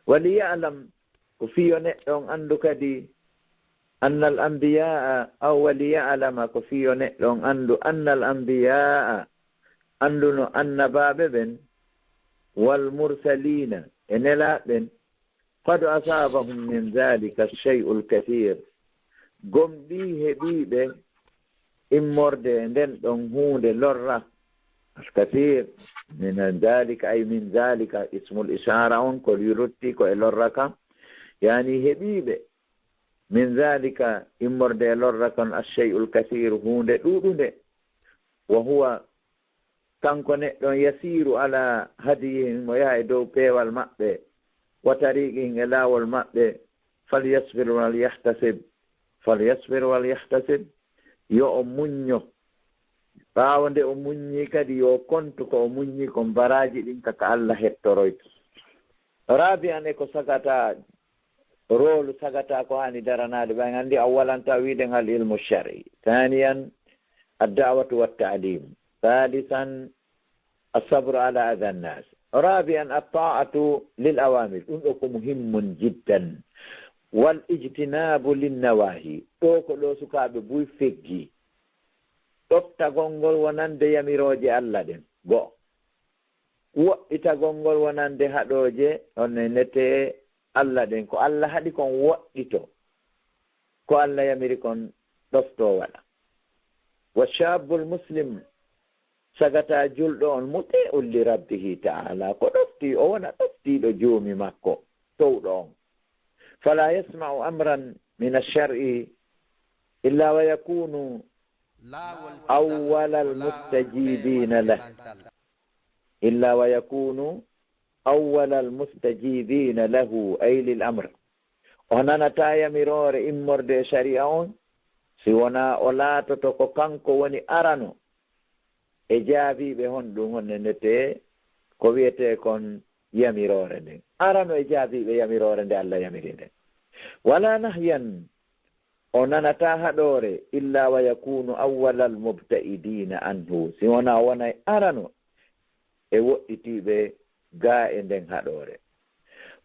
Wa li ya'lam Ko fii yo neɗɗo on anndu kadi, annal anbiyaa, aw waliya'lama, ko fii yo neɗɗo on anndu, annal anbiyaa, annduno annabaaɓe ɓen, wal mursaliina, e nelaaɓe ɓen, qad asaabahum min dhalika shay'ul kathiir, gomɗii heɓii ɓe immorde e nden ɗon huunde lorra. Al kathiir, min dhalika, ay min dhalika, ismul ishaara on ko rutti ko e lorra kan, yaani heɓii ɓe min dhalika, immorde e lorra kan, ash-shay'ul kathiir, huunde ɗuuɗunde. Wa huwa, kanko neɗɗo on, yasiiru ala hadiyihim, o yaha e dow peewal maɓɓe, wa tariqihim, e laawol maɓɓe, falyasbir wal yahtasib, falyasbir wal yahtasib, yo o muñño. Ɓaawo nde o muññii kadi, yo o kontu ko o muññii kon, baraaji ɗin ka, ka Alla hettoroyta. Raabi'an, e ko sagata, roolu sagata ko haani daranaade, ɓay anndi, awwalan, taw wiide ngal ilmu shar'i, thaniyan, ad-da'watu wat ta'lim, thalithan, as-sabru ala adha an-nas, rabi'an, at-ta'atu lil awamir, ɗum ɗo ko muhimmun jiddan, wal ijtinabu lin nawahi, ɗo ko ɗo sukaaɓe buy feggi, ɗoftagol ngol wonande yamirooje Alla ɗen, go'o. Woɗɗitagol ngol wonande haɗooje on e nete Alla ɗen. Ko Alla haɗi kon woɗɗito. Ko Alla yamiri kon ɗofto waɗa. Wa shabbul muslim, sagata julɗo on, muti'un li rabbihi ta'ala, ko ɗofti, o wona ɗoftiiɗo Joomi makko towɗo on. Fala yasma'u amran min ash-shar'i illa wa yakunu awwalal mustajibina lah. Illa wa yakunu awwalal mustajibina lahu, ay lil amr. O nanataa yamiroore immorde e shari'a on, si wonaa o laatoto ko kanko woni arano e jaabiiɓe honɗum, honne netee ko wiyetee kon yamiroore nden. Arano e jaabiiɓe yamiroore nde Alla yamiri nden. Wala nahyan, o nanataa haɗoore, illa wa yakunu awwalal mubta'idina anhu, si wonaa o wonay arano e woɗɗitiiɓe gaa e nden haɗoore.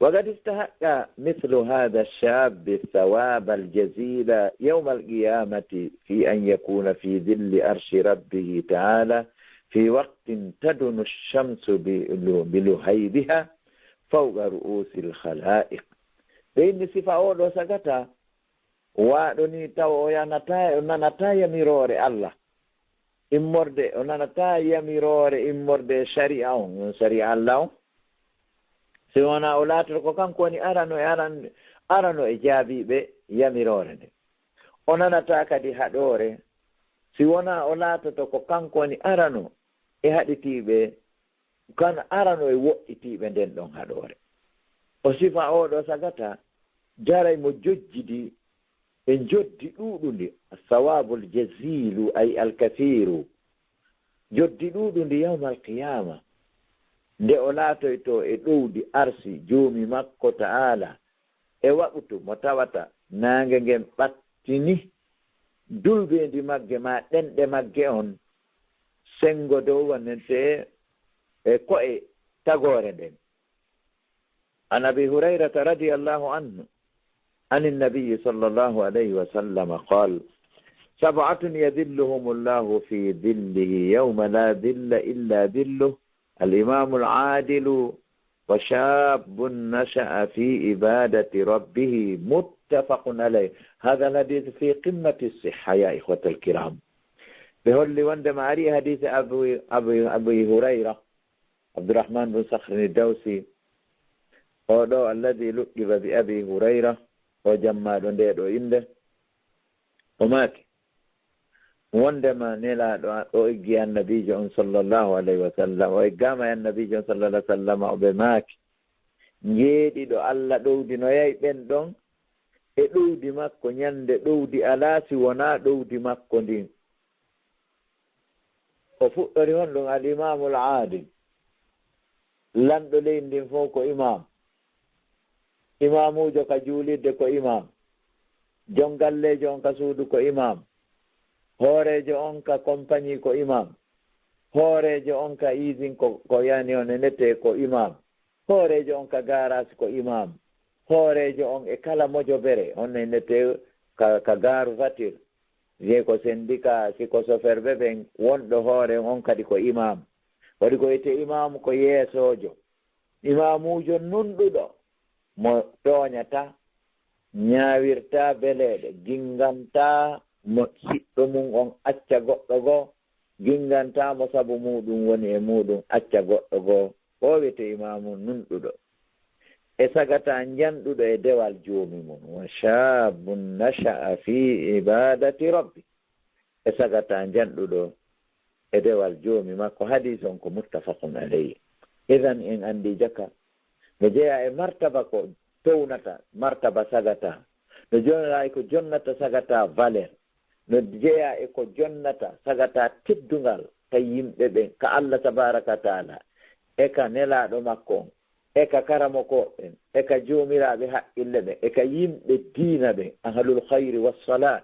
Wa qad istahaqqa mithlu hadha ash-shabbi ath-thawaba al-jazila yawma al-qiyamati fi an yakuna fi dhilli arshi rabbihi ta'ala fi waqtin tadunu ash-shamsu bi, bi luhaybiha fawqa ru'usi al-khalaiq. Ɓe inni sifa oo ɗoo sagata, waaɗo nii taw o yanataa, o nanataa yamiroore Alla immorde, o nanataa yamiroore immorde e shari'a on, on shari'a Alla on. Si wonaa o laatoto ko kanko woni arano e aran-, arano e jaabiiɓe yamiroore nde. O nanataa kadi haɗoore, si wonaa o laatoto ko kanko woni arano e haɗitiiɓe kan arano e woɗɗitiiɓe nden ɗon haɗoore. O sifa oo ɗoo sagata, jaray mo jojjidi e njoddi ɗuuɗundi, as-sawabul jazilu, ay al-kathiru, njoddi ɗuuɗundi yawmal qiyaama, nde o laatoytoo e ɗowdi arsi Joomi makko ta'ala, e waqtu mo tawata naange ngen ɓattini dulbeendi magge maa ɗenɗe magge on, senngo dow wonante e ko'e tagoore nden. An Abi Hurayrata radiyallahu anhu, an an-nabiyyi sallallahu alayhi wa sallam qaal, sab'atun yadhilluhumullahu fi dhillihi yawma la dhilla illa dhilluh, al-imamul aadilu, wa shabbun nasha'a fi ibadati rabbihi, muttafaqun alayh. Hadha al-hadith fi qimmati as-sihha, ya ikhwata al-kiram. Ɓe holli wonde ma ari hadith Abu, Abu, Abu Hurayra, Abdurrahman bin Sakhrin ad-Dawsi, oo ɗoo alladhi luqiba bi Abi Hurayra, o jammaaɗo ndee ɗoo innde, o maaki, wondema Nelaaɗo o eggi Annabiijo on sallallahu alayhi wa sallam, o eggaama e Annabiijo on sallallahu alayhi wa sallam, o ɓe maaki, njeeɗiɗo Alla ɗowdinoyay ɓen ɗon e ɗowdi makko ñande ɗowdi alaa si wonaa ɗowdi makko ndin. O fuɗɗori honɗum? Al-imaamul aadil. Lanɗo leydi ndin fof ko imaam. Imaamuujo ka juulirde ko imaam. Jon galleejo on ka suudu ko imaam. Hooreejo on ka kompani ko imaam. Hooreejo on ka izin ko, ko yani on e nete ko imaam. Hooreejo on ka gaaraasi ko imaam. hooreejo on e kala mojobere, on ne innetee ka, ka gaaru fatir. Wiyee ko sendika, si ko soferɓe ɓen, wonɗo hoore on kadi ko imaamu. Waɗi ko wiyetee imaamu ko yeesoojo. Imaamuujo nunɗuɗo, mo tooñataa, ñaawirtaa beleeɗe, ginngantaa mo siɗɗo mum on acca goɗɗo goo, ginngantaa mo sabu muuɗum woni e muuɗum acca goɗɗo goo. O wiyetee imaamu nunɗuɗo. E sagataa njanɗuɗo e dewal Joomi mum. Wa shaabbun nasha'a fi ibaadati rabbi. E sagataa njanɗuɗo e dewal Joomi makko. Hadiis on ko muttafaqun alayhi. Idan en anndi jaka no jeyaa e martaba ko townata, martaba sagataa. No jeyaa e ko jonnata sagataa valeur. No jeyaa e ko jonnata sagataa teddungal ka yimɓe ɓen, ka Allah tabaaraka wa taala, e ka Nelaaɗo makko on, e ka karamokooɓe ɓen, e ka joomiraaɓe haqqille ɓen, e ka yimɓe diina ɓen, ahlul khayri wassalaa,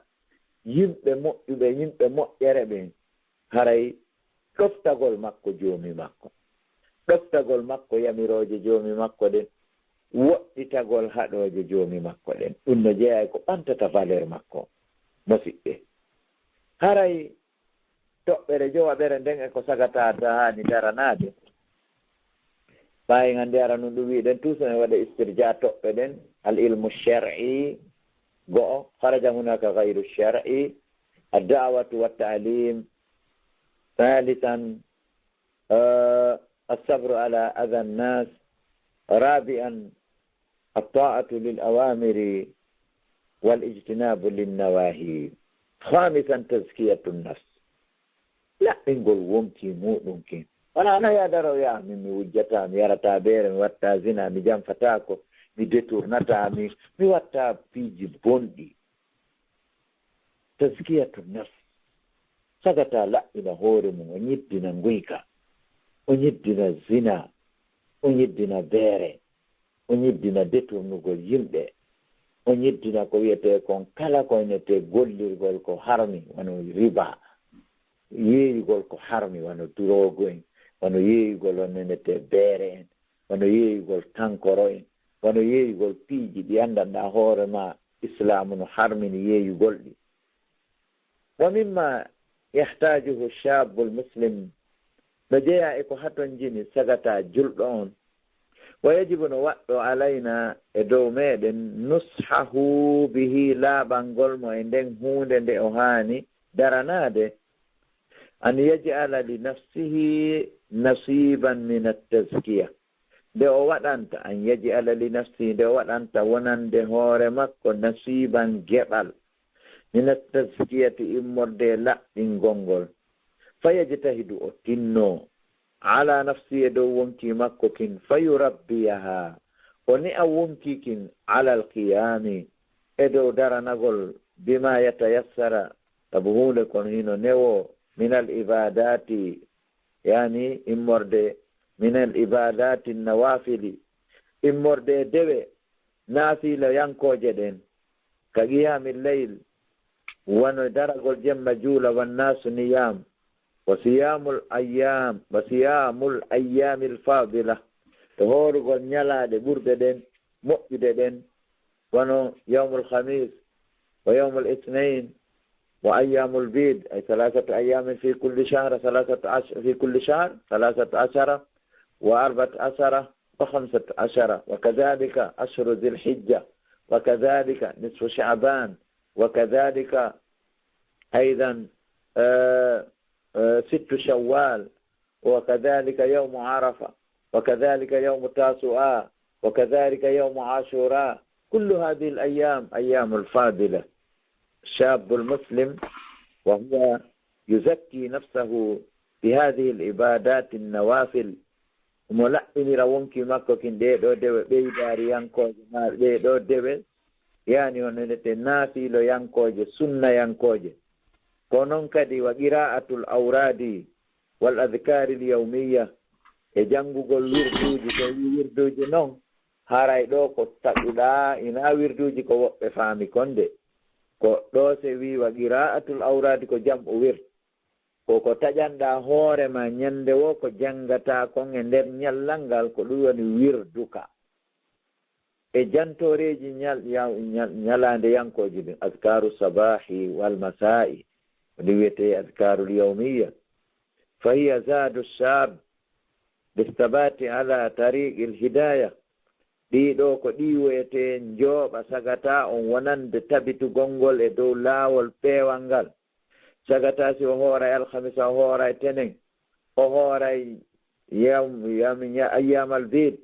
yimɓe moƴƴuɓe, yimɓe moƴƴere ɓen. Haray ɗoftagol makko Joomi makko, ɗoftagol makko yamirooje Joomi makko ɗen, woɗɗitagol haɗooje Joomi makko ɗen, ɗum no jeyaa e ko ɓantata valeur makko, musiɓɓe. Haray toɓɓere jowaɓere nden e ko sagataa ta haani daranaade. Ɓaayen anndi ara nun ɗum wi'uɗen, toujours en waɗa istirja toɓɓe ɗen, al ilmu shar'i, go'o, kharaja hunaka ghayru shar'i, ad da'watu wa ta'lim, thalithan, eh, as sabru ala adha an-nas, rabi'an, at ta'atu lil awamiri wal ijtinabu lin nawahi, khamisan, tazkiyatu an nafs. Laɓɓingol wonkii muuɗum kin. Wala ana ya daro ya, min mi wujjataa, mi yarataa beere, mi wattaa zina, mi janfataako, mi detournataa, mi, mi wattaa piiji bonɗi. Tazkiyatu nafs. Sagataa laɓɓina hoore mum, o nyiddina nguyka, o nyiddina zina, o nyiddina beere, o nyiddina detournugol yimɓe, o nyiddina ko wiyetee kon kala ko innetee gollirgol ko harmi, wano riba, yeeyugol ko harmi, wano duroogu en, wano yeeyugol on innetee beere en, wano yeeyugol kankoro en, wano yeeyugol piiji ɗi anndanɗaa hoore maa Islaamu no harmini yeeyugol ɗi. Wa mimma yahtajuhu shabbul muslim, no jeyaa e ko hatonjini sagataa julɗo on. Wa yajibu, no waɗɗo alayna, e dow meɗen, nushahu bihi, laaɓangol mo e nden huunde nde o haani daranaade, an yaj'ala li nafsihi nasiban min at-tazkiya. Nde o waɗanta, an yaj'ala li nafsihi, nde o waɗanta wonande hoore makko nasiban geɓal, min at-tazkiyati, immorde e laɓɓingol ngol. Fa yajtahidu, o tinno, ala nafsihi, e dow wonkii makko kin, fa yurabbiyaha, o ne'a wonkii kin, ala al-qiyami, e dow daranagol, bima yatayassara, sabu huunde kon hino newoo, min al-ibadati, yani immorde, min al-ibadati nawafili, immorde e dewe naafilayankooje ɗen, ka qiyamil layl, wano daragol jemma juula, wan nasu niyam, wa siyamul ayyam, wa siyamul ayyamil fadila, e hoorugol ñalaaɗe ɓurɗe ɗen moƴƴude ɗen, wano yawmul khamis, wa yawmul ithnain, wa ayyamul bid, ay thalathatu ayyamin fi kulli shahr, thalathatu ash-, fi kulli shahr, thalathatu ashara, wa arba'atu ashara, wa khamsatu ashara, wa kadhalika ashru dhil hijja, wa kadhalika nisfu sha'ban, wa kadhalika aydan, eh, eh, sittu shawwal, وكذلك يوم عرفة، وكذلك يوم تاسوعاء، وكذلك يوم عاشوراء. كل هذه الأيام أيام فاضلة. الشاب المسلم وهو يزكي نفسه بهذه العبادات النوافل. Omo laɓɓinira wonkii makko kin ɗee ɗoo dewe ɓeydaariyankooje, maa ɗee ɗoo dewe, yani, hono nete naafiloyankooje, sunnayankooje. Ko non kadi wa qira'atul awradi wal adhkaril yawmiyya, e janngugol wirduuji. So wii wirduuji non, haray ɗoo ko taƴuɗaa, ina wirduuji ko woɓɓe faami kon de. Ko ɗoo se wii wa qira'atul awradi ko jam'u wird. Ko ko taƴanɗaa hoore maa ñannde woo, ko janngataa kon e nder ñallal ngal, ko ɗum woni wirduka. e jantooreeji ñal-, ya-, ñal-, ñalaande yankooji ɗin, adkaru sabahi wal masa'i, ko ɗi wiyetee adkarul yawmiya. Fa hiya zadu shab bis sabati ala tariqil hidaya. Ɗii ɗoo ko ɗi wiyetee njooɓa sagata on wonande tabitugol ngol e dow laawol peewal ngal. Sagata si o hooray alhamisa, o hooray tenen, o hooray yam-, yam-, ña-, ayyamal bid,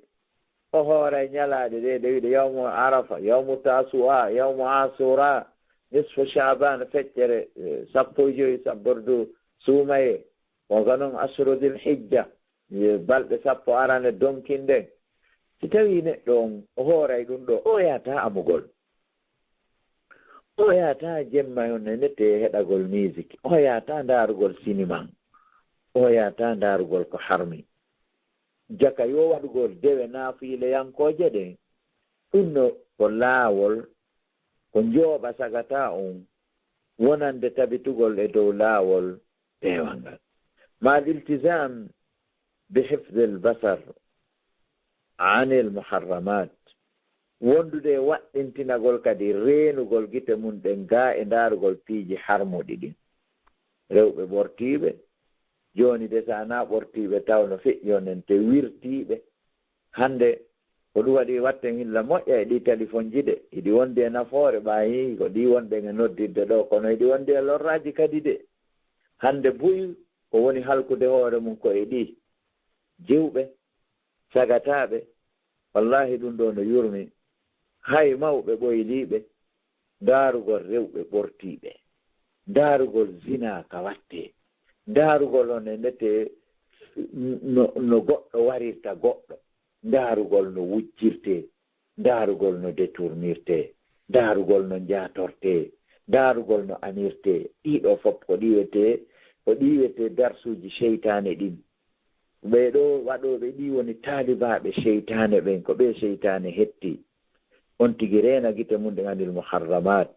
o hooray ñalaaɗe ɗe, ɗe wiɗe yawmu arafa, yawmu tasu'a, yawmu asura, nisfu shaban, feccere, eh, sappo e joyi sabbordu suumaye, wonka noon asru dhil hijja, eh, balɗe sappo arane donkin ɗen. Si tawii neɗɗo on o hooray ɗum ɗoo, o yaata amugol. O yaata jemma on e nete heɗagol musique. O yaata ndaarugol sinima. O yaata ndaarugol ko harmi. Jaka yo waɗugol dewe naafiileyankooje ɗen. Ɗum no ko laawol, ko njooɓa sagata on wonande tabitugol e dow laawol peewal ngal. Ma al iltizam bi hifdil basar anil muharramat. Wondude e waɗɗintinagol kadi reenugol gite mum ɗen gaa e ndaarugol piiji harmuɗi ɗin. Rewɓe ɓortiiɓe, jooni de, so ana ɓortiiɓe taw no feƴƴi onen te wirtiiɓe. Hannde ko ɗum waɗi watten hilla moƴƴa e ɗi téléphone ji de, hiɗi wondi e nafoore ɓaayi ko ɗi wonɗen e noddirde ɗo, kono hiɗi wondi e lorraaji kadi de. Hannde buy ko woni halkude hoore mum ko e ɗi. Jewɓe, sagataaɓe, wallahi ɗum ɗo no yurmi. Hay mawɓe ɓoyliiɓe, ndaarugol rewɓe ɓortiiɓe, ndaarugol zina ka wattee, ndaarugol on e nete no, no goɗɗo warirta goɗɗo, ndaarugol no wujjirtee, ndaarugol no detournirtee, ndaarugol no njaatortee, ndaarugol no anirtee. Ɗiɗo fof ko ɗi wiyetee, ko ɗi wiyetee darsuuji seytaane ɗin. Ɓee ɗo waɗooɓe ɗi woni taalibaaɓe seytaane ɓen, ko ɓe seytaane hetti. On tigi reena gite mum ɗen anil muharramat.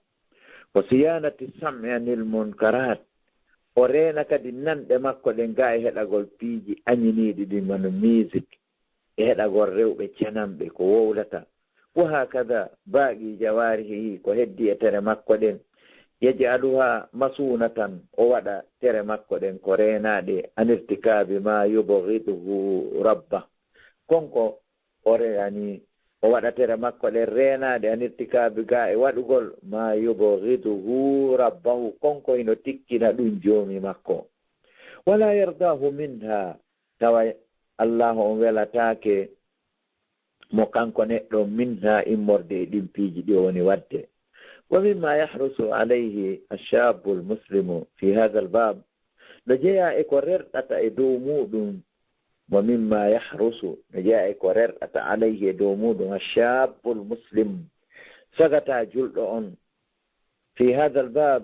Wa siyanati sam'i anil munkarat. O reena kadi nanɗe makko ɗen gaa e heɗagol piiji añiniiɗi ɗin wano musique, e heɗagol rewɓe cenanɓe ko wowlata. Wa hakada baqi jawarihi, ko heddi e tere makko ɗen. Yaj'aluha masunatan, o waɗa tere makko ɗen ko reenaaɗe, an irtikabi ma yubghiduhu rabba. Konko o reani, o waɗa tere makko ɗen reenaaɗe, an irtikabi gaa e waɗugol ma yubghiduhu rabbahu, konko hino tikkina ɗum joomi makko. Wala yardahu minha, tawa Allahu on welataake mo kanko neɗɗo, minha, immorde e ɗin piiji ɗi o woni waɗde. Wa mimma yahrusu alayhi ashabu almuslimu fi hadha albab, no jeyaa e ko rerɗata e dow muɗum, wa mimma yahrusu, no jeyaa e ko rerɗata alayhi e dow muɗum ashabu almuslim, sagata julɗo on, fi hadha albab,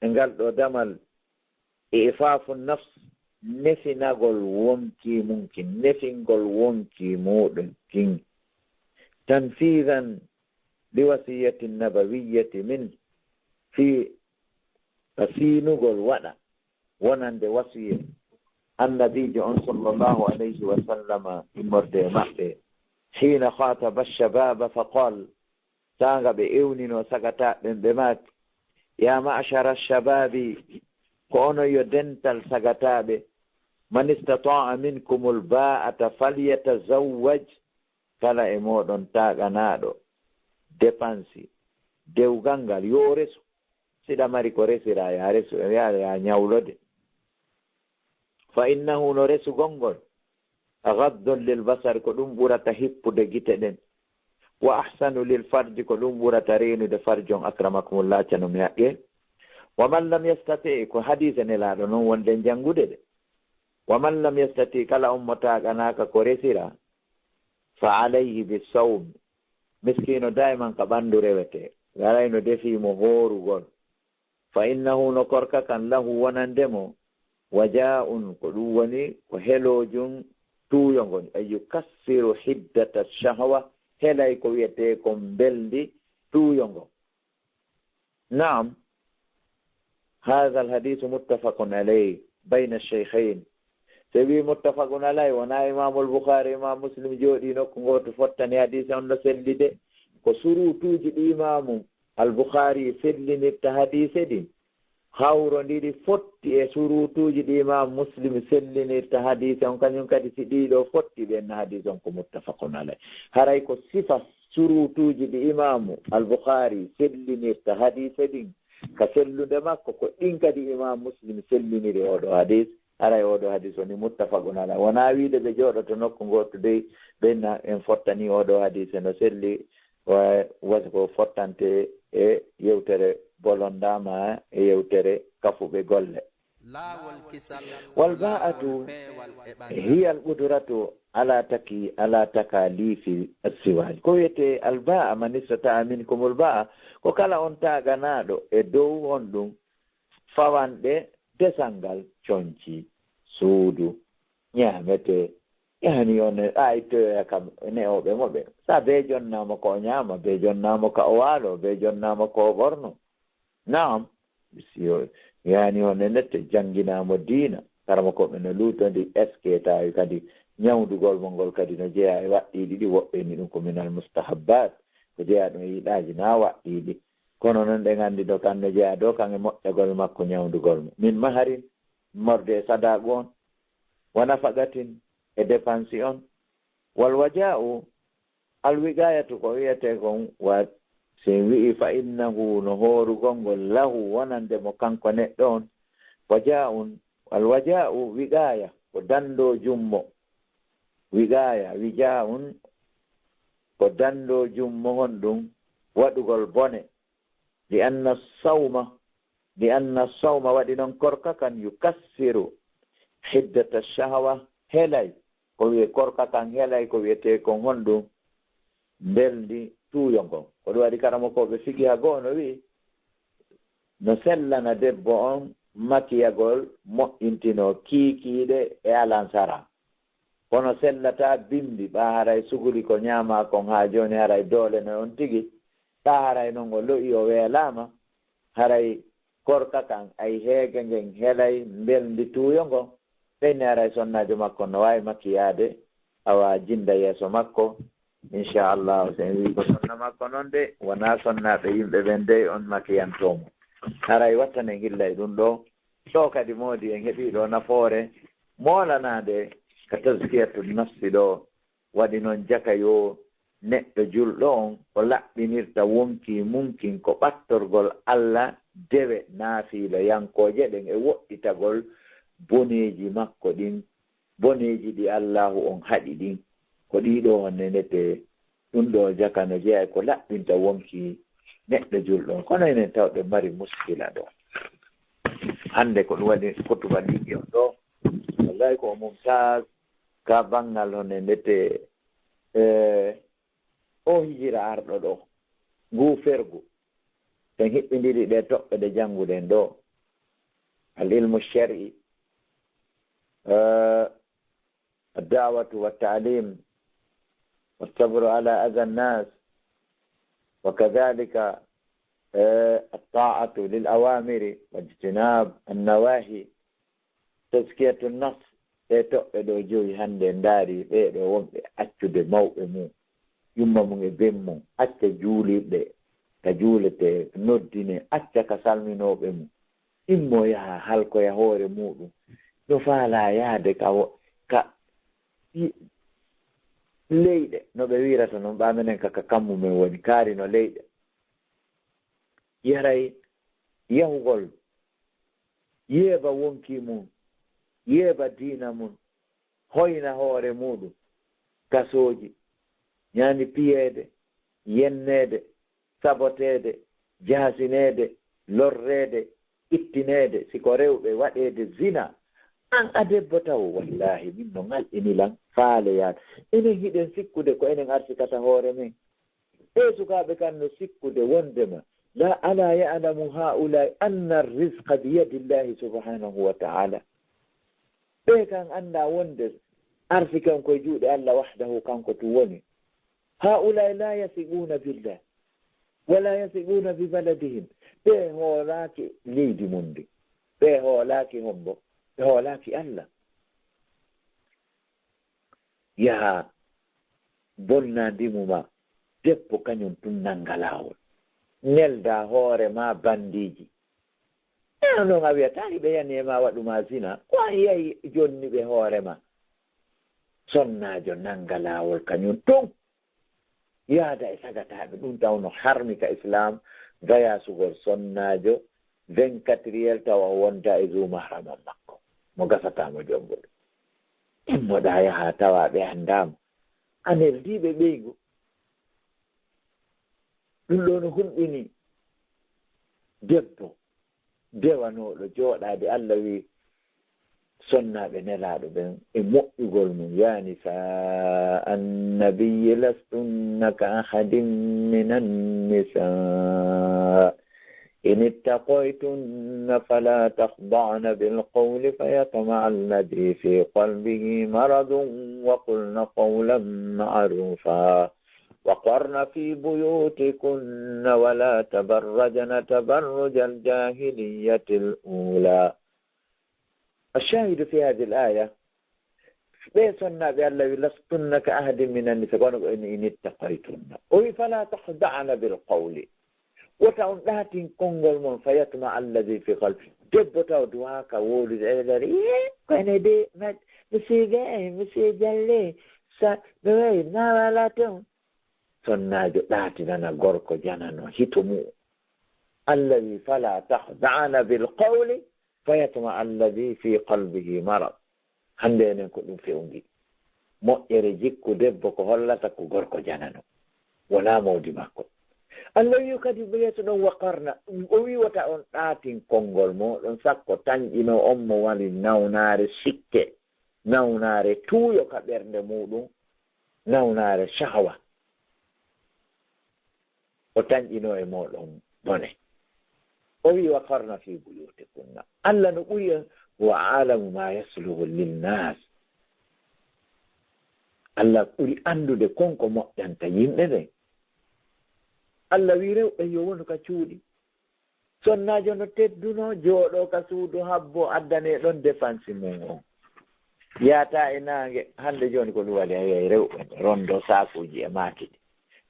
e ngal ɗo damal, ifafu nafs, nefinagol wonki mum kin, nefingol wonki muɗum kin, tanfidan li wasiyati nabawiyati min, fi ka siinugol waɗa wonande wasiye annabiijo on sallallahu alayhi wa sallama immorde e maɓɓe. Hina khataba shababa fa qal, saanga ɓe ewnino sagataɓe ɓen, ɓe maaki, ya ma'shara shababi, ko onon yo dental sagataɓe, man istata'a minkumul ba'ata falyatazawwaj, kala e moɗon taaganaaɗo depansi, dewgal ngal, yo o resu. Siɗa mari ko resira, ya resu, ya, ya ñawlode. Fa innahu, no resugol ngol, ghaddun lil basar, ko ɗum ɓurata hippude gite ɗen. Wa ahsanu lil farji, ko ɗum ɓurata reenude farjon, akramakumullah, canu mi haqqe. Wa man lam yastati, ko hadiise Nelaaɗo non wonde janngude de. Wa man lam yastati, kala on mo taaganaka ko resira, fa alayhi bis sawm, miskino dayman ka ɓandu rewete, garay no defi mo hoorugol. Fa innahu, no korka kan, lahu, wonande mo, waja'un, ko ɗum woni ko helojum tuuyo ngon, ay yukassiru hiddata shahwa, helay ko wiyetee kon mbelndi tuuyo ngon. Naam, hadha alhadithu muttafaqun alayh bayna ash-shaykhayn. So wi muttafaqun alayh, wona Imam al-Bukhari, Imam Muslim jooɗi nokku gooto fottani hadiise on no selli de. ko suruutuuji ɗi Imaamu Al-Bukhaari sellinirta hadiise ɗin, hawrondiri fotti e suruutuuji ɗi Imaamu Muslim sellinirta hadiise on, kañum kadi si ɗii ɗoo fotti, ɓen hadiise on ko muttafaqun alay. Haray ko sifa suruutuuji ɗi Imaamu Al-Bukhaari sellinirta hadiise ɗin ka sellunde makko, ko ɗin kadi Imaamu Muslim selliniri oo ɗoo hadiis. Haray oo ɗoo hadiis woni muttafaqun alay. Wonaa wiide ɓe jooɗoto nokku ngootu dey, ɓen na en fottani oo ɗoo hadiis no selli, wa-, wasi ko fottante e yewtere bolondaama e yewtere kafuɓe golle. Laawol kisal, Wal baa'atu laawol peewal e ɓangal. Hiya al qudratu ala taki-, ala takalifi assiwaaj. Ko wiyetee al baa'a, man istata'a minkumul baa'a, ko kala on taaganaaɗo e dow honɗum fawanɗe desal ngal conci, suudu, ñaametee, yani on e, a ittoyoya kam ne'ooɓe mo ɓe. Sa bee jonnaama ko o ñaama, bee jonnaama ka o waalo, bee jonnaama ko o ɓorno. Naam, si o yani on e nette, jannginaa mo diina, karamokooɓe no luutondiri, est-ce que tawi kadi ñawndugol mo ngol kadi no jeyaa e waɗɗiiɗi ɗi, woɓɓe ni ɗum ko minal mustahabbaat, ko jeyaa ɗum e yiɗaaji na waɗɗiiɗi. Kono noon ɗen anndi ɗo kan no jeyaa ɗo kan e moƴƴagol makko ñawndugol mo. Min maharin, morde e sadaagu on, wa nafaqatin, e depansi on, wal wajaa'u, al wiqaayatu ko wiyetee kon wa, si en wi'i fa innahu no hoorugol ngol lahu wonande mo kanko neɗɗo on, wajaa'un, al wajaa'u wiqaaya ko danndoo jummo, wiqaaya, wijaa'un ko danndoo jummo honɗum waɗugol bone, li anna sawma, li anna sawma waɗi noon korka kan yukassiru hiddata shahwa, helay, ko wiye korka kan helay ko wiyetee kon honɗum? Mbelndi tuuyo ngon. Ko ɗum waɗi karamokooɓe fiqiha goo no wi'i, no sellana debbo on makiyagol moƴƴintinoo kiikiiɗe e alansara. Kono sellataa bimbi, ɓaa haray sukuli ko ñaamaa kon haa jooni haray doole no on tigi, ɓaa haray non o lo'i o weelaama, haray korka kan ay heege ngen helay mbelndi tuuyo ngo, ɓeyni haray sonnaajo makko no waawi makiyaade, awa jinnda yeeso makko, inchallah, so en wii ko sonna makko non de, wonaa sonnaaɓe yimɓe ɓen dey on makiyantoo mo. Haray wattanen hilla e ɗum ɗoo. Ɗoo kadi moodi en heɓii ɗoo nafoore moolanaade ka tazkiyatu nafsi ɗoo. Waɗi noon jaka yo neɗɗo julɗo on o laɓɓinirta wonkii mun kin ko ɓattorgol Alla, dewe naafiilayankooje ɗen e woɗɗitagol boneeji makko ɗin, boneeji ɗi Allaahu on haɗi ɗin. Ko ɗii ɗoo on nenetee. Ɗum ɗoo jaka no jeyaa e ko laɓɓinta wonkii neɗɗo julɗo on. Kono enen tawɓe mari muskila ɗoo. Hannde ko ɗum waɗi kotuba ɗiɗi on ɗoo. Wallahi ko o mumtaz ka banngal hon e ndete, e, o hijira arɗo ɗoo. Ngu fergu. Sen hiɓɓindiri ɗee toɓɓe ɗe jannguɗen ɗoo. Al ilmu shar'i. E, الدعوة والتعليم والصبر على أذى الناس، وكذلك، eh, الطاعة للأوامر واجتناب النواهي. تزكية النفس. Ɗee toɓɓe ɗoo jowi hannde, ndaari ɓee ɗoo wonɓe accude mawɓe mum, yumma mum e ben mum, acca juulirɗe ka juuletee, noddinee, acca ka salminooɓe mum. Immo yaha halkoya hoore muuɗum. No faalaa yahde ka wo-, ka i-, leyɗe, no ɓe wiirata noon, ɓaa menen ka, ka kammu men woni, kaari no leyɗe. Yaray yahugol, yeeba wonkii mum, yeeba diina mum, hoyna hoore muuɗum, kasooji, ñaani piyeede, yenneede, saboteede, jaasineede, lorreede, ittineede, si ko rewɓe, waɗeede zina. Aan a debbo taw, wallaahi, min no ŋalɗini lan faale yaade. Enen hiɗen sikkude ko enen arsikata hoore men. Ɓee sukaaɓe kan no sikkude wondema, la, alaa ya'lamu haa'ulaa'i anna rizqa biyadillahi subhaanahu wa ta'ala. Ɓee kan anndaa wonde arsike on koye juuɗe Allah wahdahu, kanko tun woni. Haa'ulaa'i laa yasiquuna billah, wa laa yasiquuna bi baladihim. Ɓee hoolaaki leydi mun ndi. Ɓee hoolaaki hombo? Ɓe hoolaaki Allah. Yaha bonna ndimu ma, Debbo kañum tun nannga laawol. Nelda hoore ma banndiiji. E noon a wiyata hiɓe yani e ma waɗu ma zina. Ko an yahi jonni ɓe hoore ma. Sonnaajo nannga laawol kañum tun. Yaada e sagataaɓe. Ɗum tawno harmi ka Islam, bayaasugol sonnaajo vingt-quatre heures tawa o wonda e zu mahramam makko. Mo gasata mo jonngude. Immoɗaa yaha tawa ɓe anndaama. A neldiiɓe ɓeyngu. Ɗum ɗo no hulɓini debbo dewanooɗo jooɗaade. Allah wi sonnaaɓe nelaaɗo ɓen e moƴƴugol mum, "يا نساء النبي لستن كأحد من النساء إن اتقيتن فلا تخضعن بالقول فيطمع الذي في قلبه مرض وقلن قولا معروفا." وقرن في بيوتكن ولا تبرجن تبرج الجاهلية الأولى. الشاهد في هذه الآية، ɓe sonnaaɓe Allah wi, "لستن كأحد من النساء" kono ko in, "إن اتقيتن." O wi, "فلا تخضعن بالقول." Wota on ɗaatin konngol mon, "فيطمع الذي في قلبه." Debbo taw duwaaka wowlude e nder, "Ee, ko ene de, ma-, monsieur Gaye, monsieur Jalle, sa, no wayi, na wala toon." Sonnaajo ɗaatinana gorko janano hito mu'um. Allah wi, "فلا تخضعن بالقول فيطمع الذي في قلبه مرض." Hannde enen ko ɗum fewngi. Moƴƴere jikku debbo ko hollata ko gorko janano. Wonaa mawdi makko. Allah wi kadi yeeso ɗon, "وقرن." O wi wota on ɗaatin konngol mooɗon, sakko tanƴino on mo wari nawnaare sikke, nawnaare tuuyo ka ɓernde muɗum, nawnaare shahwa. O tanƴino e mooɗon bone. O wi, "وقرن في بيوتكن." Allah no ɓuri en, "هو أعلم ما يصلح للناس." Allah ɓuri anndude kon ko moƴƴanta yimɓe ɓen. Allah wi rewɓe yo wonu ka cuuɗi. Sonnaajo no tedduno, jooɗo ka suudu habbo, addane ɗon dépense mum on. Yaata e naange, hannde jooni ko ɗum waɗi, a yiyay rewɓe ne rondo saakuuji e maaki ɗi,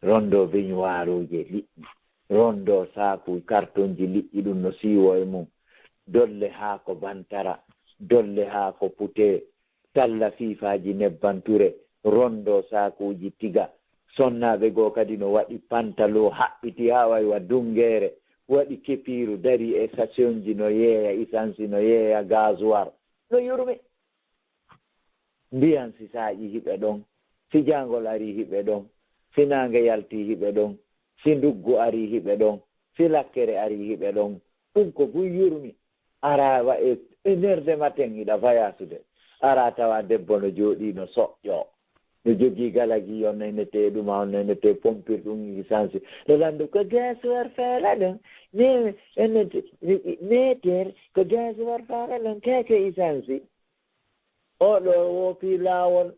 rondo beñuwaaruuji e liƴƴi, rondo saakuuji, kartonji liƴƴi, ɗum no siiwo e mum. Dolle haako bantara, dolle haako putee, talla fiifaaji nebban ture, rondo saakuuji tiga. Sonnaaɓe goo kadi no waɗi pantaloo haɓɓiti haa way wa dunngeere, waɗi kepiiru, dari e sachenji no yeeya isansi, no yeeya gaasuwar, no yurmi. Ndiyan si saaƴi hiɓe ɗon, si jaangol arii hiɓe ɗon, si naange yaltii hiɓe ɗon, si nduggu arii hiɓe ɗon, si lakkere arii hiɓe ɗon, ɗum ko buy yurmi. Ara wa e, e nerde maten hiɗa vayasude. Ara tawa debbo no jooɗii no soƴƴoo. No jogii galagi, on nenete ɗum, on nenete pompir ɗum essence. No landu ko gasoil fala ɗum. Ne, enete, meter ko gasoil fala ɗum, keke essence. Oɗo woopi laawol.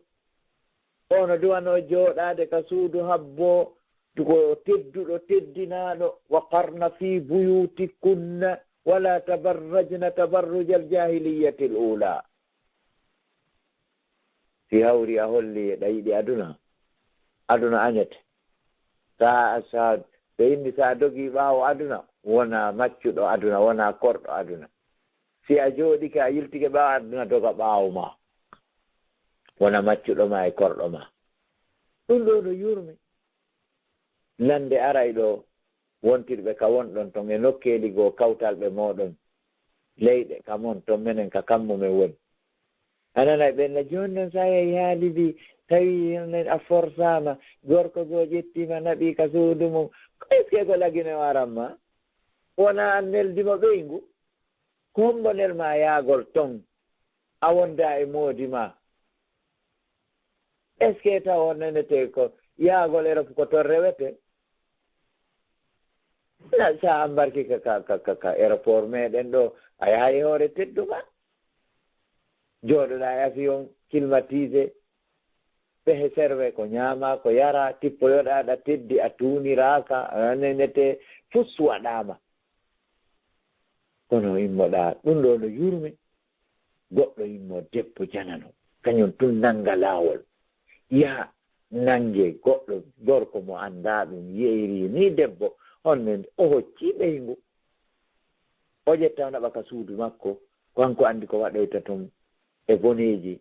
Ono duwano jooɗaade ka suudu habbo, ko tedduɗo, teddinaaɗo. "وقرن في بيوتكن ولا تبرجن تبرج الجاهلية الأولى." Si hawri a holli eɗa yiɗi aduna, aduna añete. Sa, sa, ɓe inni sa dogi ɓaawo aduna, wona maccuɗo aduna, wona korɗo aduna. Si a jooɗike, a yiltike ɓaawo aduna, doga ɓaawo ma. Wona maccuɗo ma e korɗo ma. Ɗum ɗo no yurmi. Nande aray ɗo, wontirɓe ka wonɗon ton e nokkeeli goo kawtalɓe mooɗon, leyɗe ka mon ton, menen ka kammu men woni. A nanay ɓen na jooni non, sa yahi haa Libi, tawi a forsaama, gorko goo ƴettiima, naɓi ka suudu mum. Est-ce que ko lagine o aran ma? Wona an neldi mo ɓeyngu? Ko hombo nel ma yaagol ton, a wonda e moodi ma? Est-ce que taw on nenete ko yaagol Europe ko ton rewete? Na sa embarki ka, ka, ka, ka, ka aéroport meɗen ɗo, a yahay e hoore tedduma. Jooɗoɗa e avion climatisé, ɓe serve ko ñaama, ko yara, tippoyoɗa, aɗa teddi, a tuuniraaka, a nenete, fus waɗaama. Kono immoɗa, ɗum ɗo no yurmi. Goɗɗo immo, debbo janano, kañum tun nannga laawol. Yaha, nannge goɗɗo gorko mo anndaa ɗum, yeeyri ni debbo, on ne o hocci ɓeyngu. O ƴetta o naɓa ka suudu makko, kanko anndi ko waɗoyta ton e boneeji,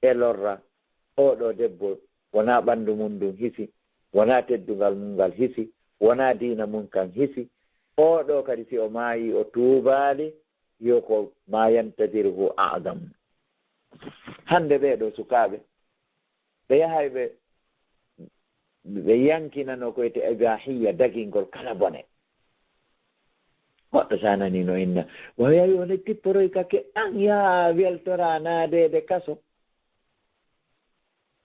e lorra. Oo ɗoo debbo wonaa ɓanndu mum ndun hisi, wonaa teddungal mum ngal hisi, wonaa diina mum kan hisi. Oo ɗoo kadi si o maayii o tuubaali, yo ko ma yantadirhu a'dam. Hannde ɓee ɗoo sukaaɓe, ɓe yahay ɓe, ɓe yankinano ko wiyetee ibahiyya, dagingol kala bone. Goɗɗo sa nani no inna, o yawi o ne tipporoy ka ke an yaa weltora naadeede kaso.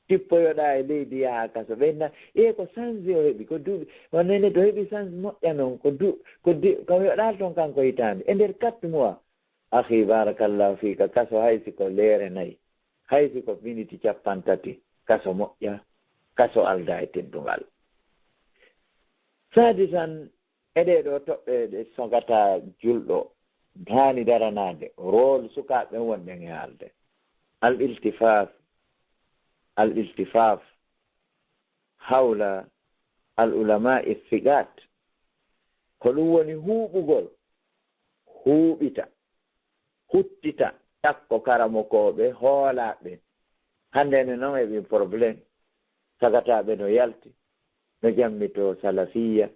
Tippoyoɗaa e leydi yaha kaso. Ɓe inna, e ko sanzi o heɓi, ko duuɓi, o nene to heɓi sanzi moƴƴa noon, ko du-, ko di-, ko yoɗaa toon kanko hitaande. E nder quatre mois, akhi, barakallahu fiika, kaso hay si ko leere nayi, hay si ko miniti cappanɗe tati, kaso moƴƴa, kaso aldaa e teddungal. Saadi tan, e ɗee ɗoo toɓɓe ɗe sogata julɗo, haani daranaade, rôle sukaaɓe ɓen wonɗen e haalde. Al iltifaf, al iltifaf, hawla al ulama thiqat. Ko ɗum woni huuɓugol, huuɓita, huttita, takko karamokooɓe hoolaaɓe. Hannde ne noon heɓi problème. Sagataaɓe no yalti, no jammitoo salafiyya,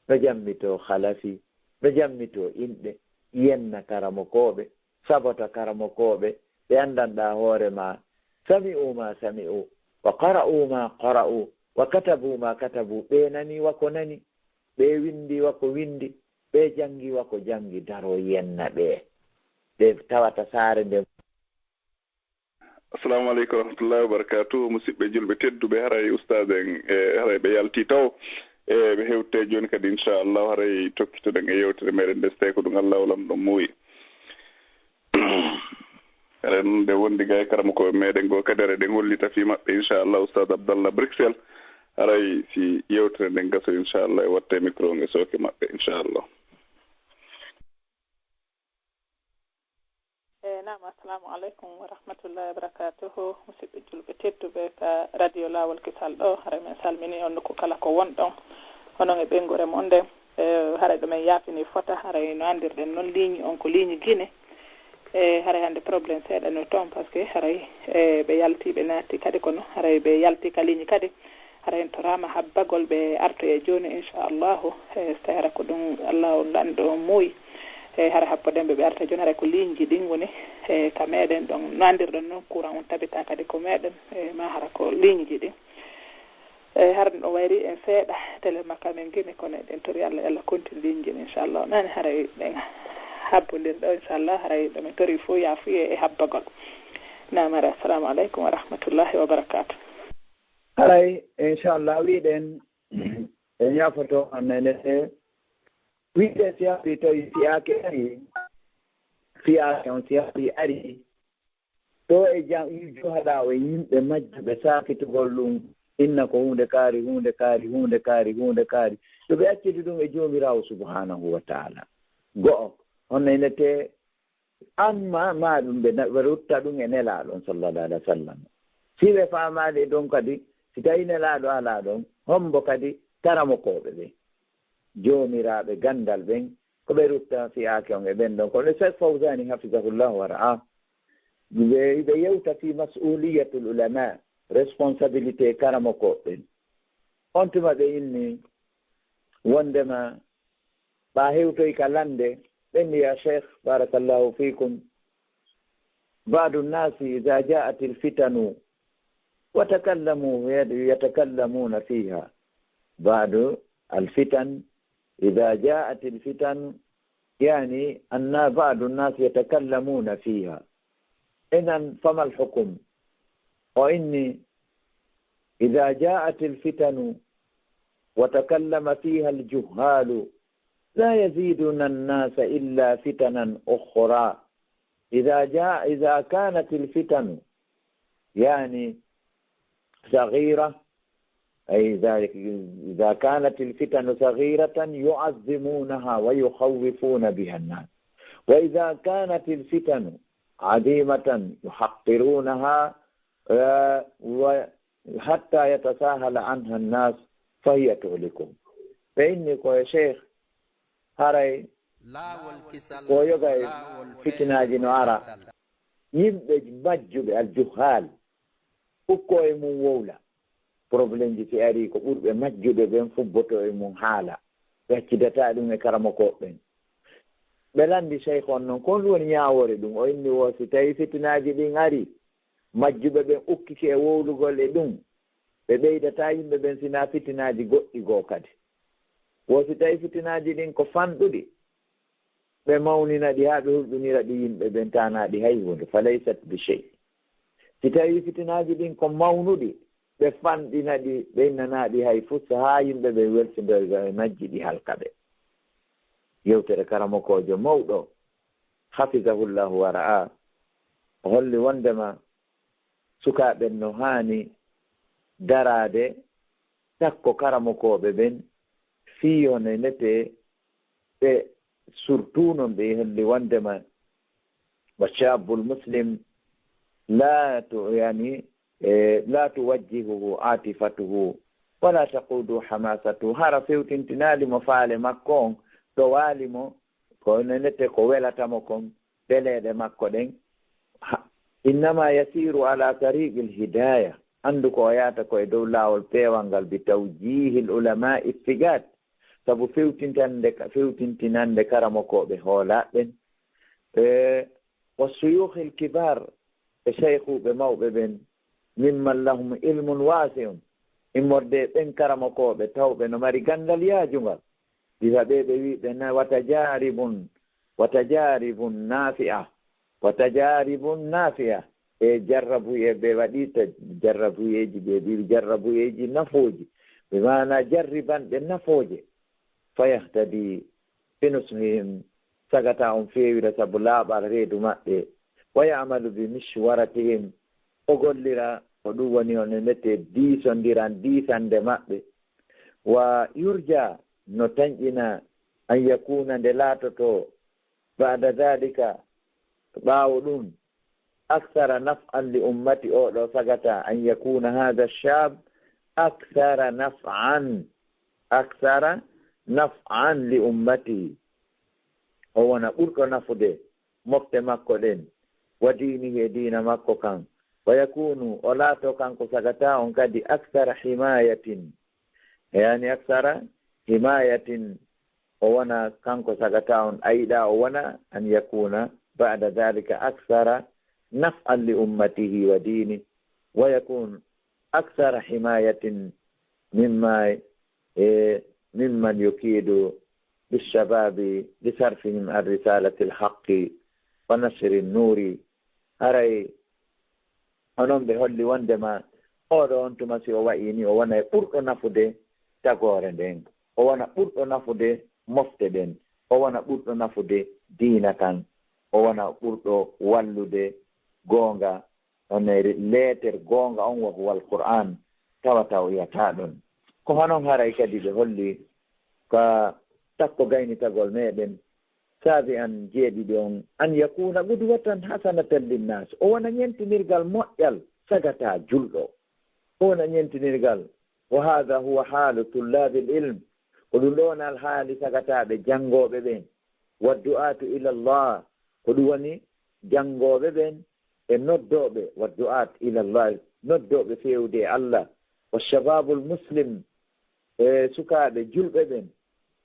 no jammitoo khalafi, no jammitoo inɗe, yenna karamokooɓe, sabota karamokooɓe, ɓe anndanɗaa hoore ma, sami'u ma sami'u, wa qara'u ma qara'u, wa katabu ma katabu, ɓe nani wa ko nani, ɓe winndi wa ko winndi, ɓe janngi wa ko janngi, daro yenna ɓe. Ɓe tawata saare nde. Assalamu aleykum wa rahmatullahi wa barakatuh. Musidɓe julɓe tedduɓe, haray ustaad en, e, haray ɓe yalti taw. E, ɓe hewte jooni kadi, inchallah, haray tokkitoɗen e yewtere meɗen nde, so tawi ko ɗum Allah o Lanɗo muuyi. Haray noon nde wondi gay karamokooɓe meɗen goo kadi, haray ɗen hollita fii maɓɓe, inchallah, ustaad Abdallah Bruxelles. Haray si yewtere nden gaso, inchallah, e watte micro on e sooke maɓɓe, inchallah. E, naam, assalamu aleykum wa rahmatullahi wa barakatuhu. Musidɓe julɓe tedduɓe ka radio Laawol Kisal ɗo, haray min salmini on nokku kala ko wonɗon, onon e ɓeynguure mon nden. E, haray ɗo min yaafini fota, haray no anndirɗen noon ligne on ko ligne Guinée. E, haray hannde problème seeɗa no toon, parce que haray, e, ɓe yalti, ɓe naatti kadi, kono haray ɓe yalti ka ligne kadi. Hara en toraama habbagol ɓe artoya jooni, inchallahu. E, so tawi hara ko ɗum Allahu Lanɗo muuyi. E, hara happoɗen ɓe, ɓe arta jooni, hara ko ligne ji ɗin woni, e, ka meɗen ɗon. No anndirɗon noon, courant on tabita kadi ko meɗen, e, ma hara ko ligne ji ɗin. E, hara no wayri en seeɗa, télé makka men Guinée, kono eɗen tori Allah, Allah continue ligne ji ɗin, inchallah. Nani hara ɗen habbondir ɗo, inchallah, hara ɗo men tori fof yaafuye e habbagol. Naam, hara, assalamu aleykum wa rahmatullahi wa barakatuh. Haray, inchallah, wiɗen, en yafoto on nene, wiɗen si haɓi tawi fiyaake ari, fiyaake on si haɓi ari, to e jam, juhada o e yimɓe majjuɓe saakitugol ɗum, inna ko huunde kaari, huunde kaari, huunde kaari, huunde kaari. To ɓe accidi ɗum e Joomiraawo subhanahu wa taala. Go'o, on nene te Amma ma ɗum ɓe na-, ɓe rutta ɗum e Nelaaɗo on, sallallahu alaihi wasallam. Si ɓe faamaali ɗum kadi, si tawi Nelaaɗo alaa ɗon, hombo kadi karamokooɓe ɓe, joomiraaɓe ganndal ɓen, ko ɓe rutta fiyaake on e ɓen ɗon? Ko le Cheikh Fawzani, hafizahullahu wa ra'ah, ɓe, ɓe yewta fi mas'uliyatul ulama, responsabilité karamokooɓe ɓen. On tuma ɓe inni wondema ɓa hewtoy ka lande, ɓen ya Cheikh, barakallahu fikum, بعض الناس إذا جاءت الفتن وتكلموا يتكلمون فيها. بعض الفتن إذا جاءت الفتن، يعني أن بعض الناس يتكلمون فيها. إذن فما الحكم؟ وإني إذا جاءت الفتن وتكلم فيها الجهال لا يزيدون الناس إلا فتنا أخرى. إذا جاء، إذا كانت الفتن يعني صغيرة، أي ذلك إذا كانت الفتن صغيرة يعظمونها ويخوفون بها الناس، وإذا كانت الفتن عظيمة يحقرونها، آه، و حتى يتساهل عنها الناس فهي تهلكهم. Ɓe inni ko e Cheikh, haray ko yoga e fitinaaji no ara, yimɓe majjuɓe, aljuhal, ukko e mum wowla. Probleemji si arii, ko ɓurɓe majjuɓe ɓen fubboto e mum haala, ɓe accidataa ɗum e karamokooɓe ɓen. Ɓe lanndi Cheikh on non, ko honɗum woni ñaawoore ɗum? O inni wo, si tawii fitinaaji ɗin arii, majjuɓe ɓen ukkike e wowlugol e ɗum, ɓe ɓeydataa yimɓe ɓen sinaa fitinaaji goɗɗi goo kadi. Wo si tawii fitinaaji ɗin ko fanɗuɗi, ɓe mawnina ɗi haa ɓe hulɓinira ɗi yimɓe ɓen, taanaa ɗi hay huunde, فليست بشيء. Si tawii fitinaaji ɗin ko mawnuɗi, ɓe fanɗina ɗi, ɓe innanaa ɗi hay fus, haa yimɓe ɓen welsindoya e majji, ɗi halka ɓe. Yewtere karamokoojo mawɗo, حفظه الله ورعاه, o holli wonndema sukaaɓe no haani daraade takko karamokooɓe ɓen, fii hono e nete ɓe surtout non ɓe holli wonndema والشاب المسلم لا ت-، يعني، eh, لا توجهه عاطفته ولا تقوده حماسته. Hara fewtintinaali mo faale makko on, ɗowaali mo, ko nonete ko welata mo kon, beleeɗe makko ɗen. Ha, إنما يسير على طريق الهداية. Anndu ko o yahata ko e dow laawol peewal ngal, بتوجيه العلماء الثقات. Sabu fewtintande, fewtintinande karamokooɓe hoolaaɓe ɓen. E, والشيوخ الكبار, e shaykhuuɓe mawɓe ɓen, ممن لهم علم واسع, immorde e ɓen karamokooɓe tawɓe no mari ganndal yaajungal. Sifa ɓe, ɓe wi'i ɓe na, وتجارب، وتجارب نافعة، وتجارب نافعة. E jarrabuye ɓe waɗi, ta-, jarrabuyeeji ɓe ɓiri, jarrabuyeeji nafooji. Ɓe maana jarribanɗe nafooje. فيهتدي بنصحهم, sagata on feewira sabu laaɓal reedu maɓɓe. ويعمل بمشورتهم, o gollira ko ɗum woni hono nete diisondiran, diisande maɓɓe. ويرجى, no tanƴina, أن يكون, nde laatoto, بعد ذلك, ɓaawo ɗum, أكثر نفعا لأمتي, oo ɗoo sagata, أن يكون هذا الشاب أكثر نفعا، أكثر نفعا لأمتي. O wona ɓurɗo nafude mofte makko ɗen, ودينه, e diina makko kan. ويكون, o laato kanko sagata on kadi, أكثر حماية, يعني أكثر حماية, o wona kanko sagata on, a yiɗa o wona, أن يكون بعد ذلك أكثر نفعا لأمته ودينه، ويكون أكثر حماية مما، eh, ممن يكيد بالشباب لصرفهم عن رسالة الحق ونشر النور. Haray onon ɓe holli wonndema oo ɗoo on tuma si o wa'ii ni, o wona e ɓurɗo nafude tagoore nden, o wona ɓurɗo nafude mofte ɗen, o wona ɓurɗo nafude diina kan, o wona ɓurɗo wallude goonga, on e leeter goonga on, وهو القرآن, tawata o yi'ataa ɗon. Ko hono haray kadi ɓe holli ka takko gaynitagol meɗen, سابعا, jeeɗiɗi on, أن يكون قدوة حسنة للناس, o wona ñentinirgal moƴƴal sagata julɗo, o wona ñentinirgal. وهذا هو حال طلاب العلم, ko ɗum ɗo woni alhaali sagataaɓe janngooɓe ɓen. والدعاة إلى الله, ko ɗum woni janngooɓe ɓen e noddooɓe, والدعاة إلى الله, noddooɓe feewde e Allah. والشباب المسلم, e sukaaɓe julɓe ɓen,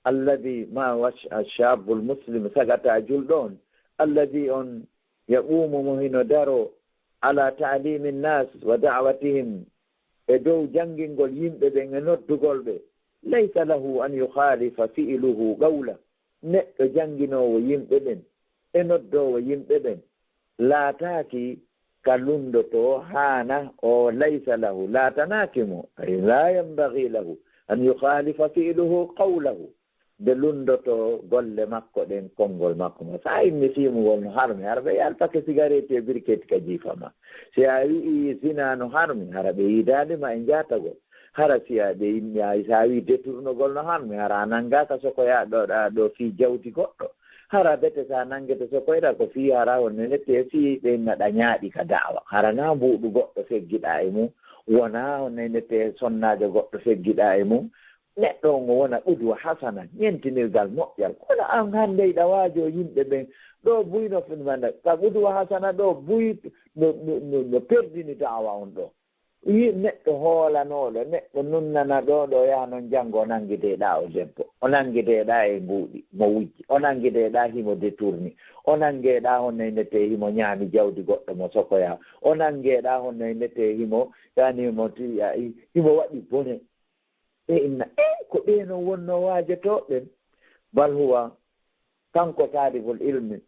الذي, ma wa sh-, الشاب المسلم, sagata julɗo on, الذي on يقوم, mo hino daroo, على تعليم الناس ودعوتهم, e dow janngingol yimɓe ɓen e noddugol ɓe. ليس له أن يخالف فعله قوله. Neɗɗo jannginoowo yimɓe ɓen e noddoowo yimɓe ɓen laataaki ka lunndotoo haana o, ليس له, laatanaaki mo, أي لا ينبغي له أن يخالف فعله قوله, nde lunndotoo golle makko ɗen konngol makko ngal. So a inni siimugol no harmi, hara ɓe yaltake sigareeti e birketi ka jiifa ma. Si a wi'i zina no harmi, hara ɓe yiidaali ma e jaatagol. Hara si a ɓe inni, a, si a wi'i deturnogol no harmi, hara a nanngaaka sokoyaaɗo ɗa ɗo fii jawdi goɗɗo. Hara bete si a nanngete sokoyɗa ko fii hara on nenete fii ɓe inna ɗa ñaaɗi ka da'awa. Hara na mbuuɗu goɗɗo feggiɗa e mum, Wonaa on nene te sonnaajo goɗɗo feggiɗaa e mum. Neɗɗo on o wona qudwa hasana, ñentinirgal moƴƴal. Kono an hannde iɗa waajoo yimɓe ɓen, ɗo buy no finmanda, ka qudwa hasana ɗo buy no, no, no, no perdini da'awa on ɗo. Yi neɗɗo hoolanooɗo, neɗɗo nunnana ɗo, ɗo yaha non janngo o nanngideeɗaa o debbo, o nanngideeɗaa e mbuuɗi mo wujji, o nanngideeɗaa himo détourni, o nanngeeɗaa honno e nete himo ñaami jawdi goɗɗo mo sokoyaa, o nanngeeɗaa honno e nete himo, yani himo ti-, himo waɗi bone. Ɓe inna, e ko ɓe no wonno waajotooɓe ɓen. Bal huwa, kanko taalibul ilmi,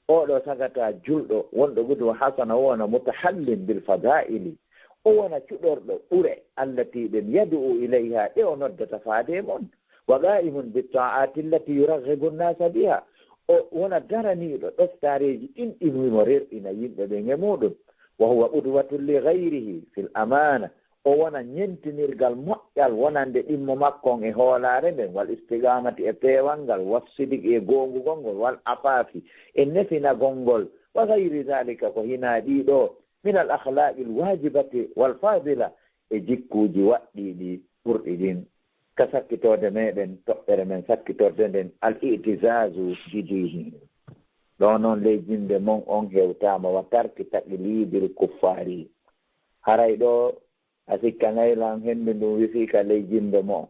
oɗo tagata julɗo wonɗo qudwa hasana, o wona mutahallin bil fadaili, o wona cuɗorɗo ɓure allati ɗen yad'u ilayha, ɗe o noddata faade e mon, wa qa'imun bit ta'ati allati yuraghibu an-nasa biha, o wona daraniiɗo ɗoftareeji ɗin ɗi mo rerɗina yimɓe ɓen e muɗum, wa huwa qudwatun li ghayrihi fil amana, o wona ñentinirgal moƴƴal wonande ɗimmo makko on e hoolaare nden, wal istiqamati e peewal ngal, was sidiki e goongugol ngol, wal afaafi e nefinagol ngol, wa gayri dalika, ko hinaa ɗii ɗoo, min al akhlaqil wajibati wal fadila, e jikkuuji waɗɗiiɗi ɓurɗi ɗin. Ka sakkitoode meɗen, toɓɓere men sakkitorde nden, al itizazu bi dinihi. Ɗoo non ley jinde mon on hewtaama, wa tarki taqlidil kuffaari. Haray ɗoo a sikkanay lan henndu ndun wifii ka ley jinde mo.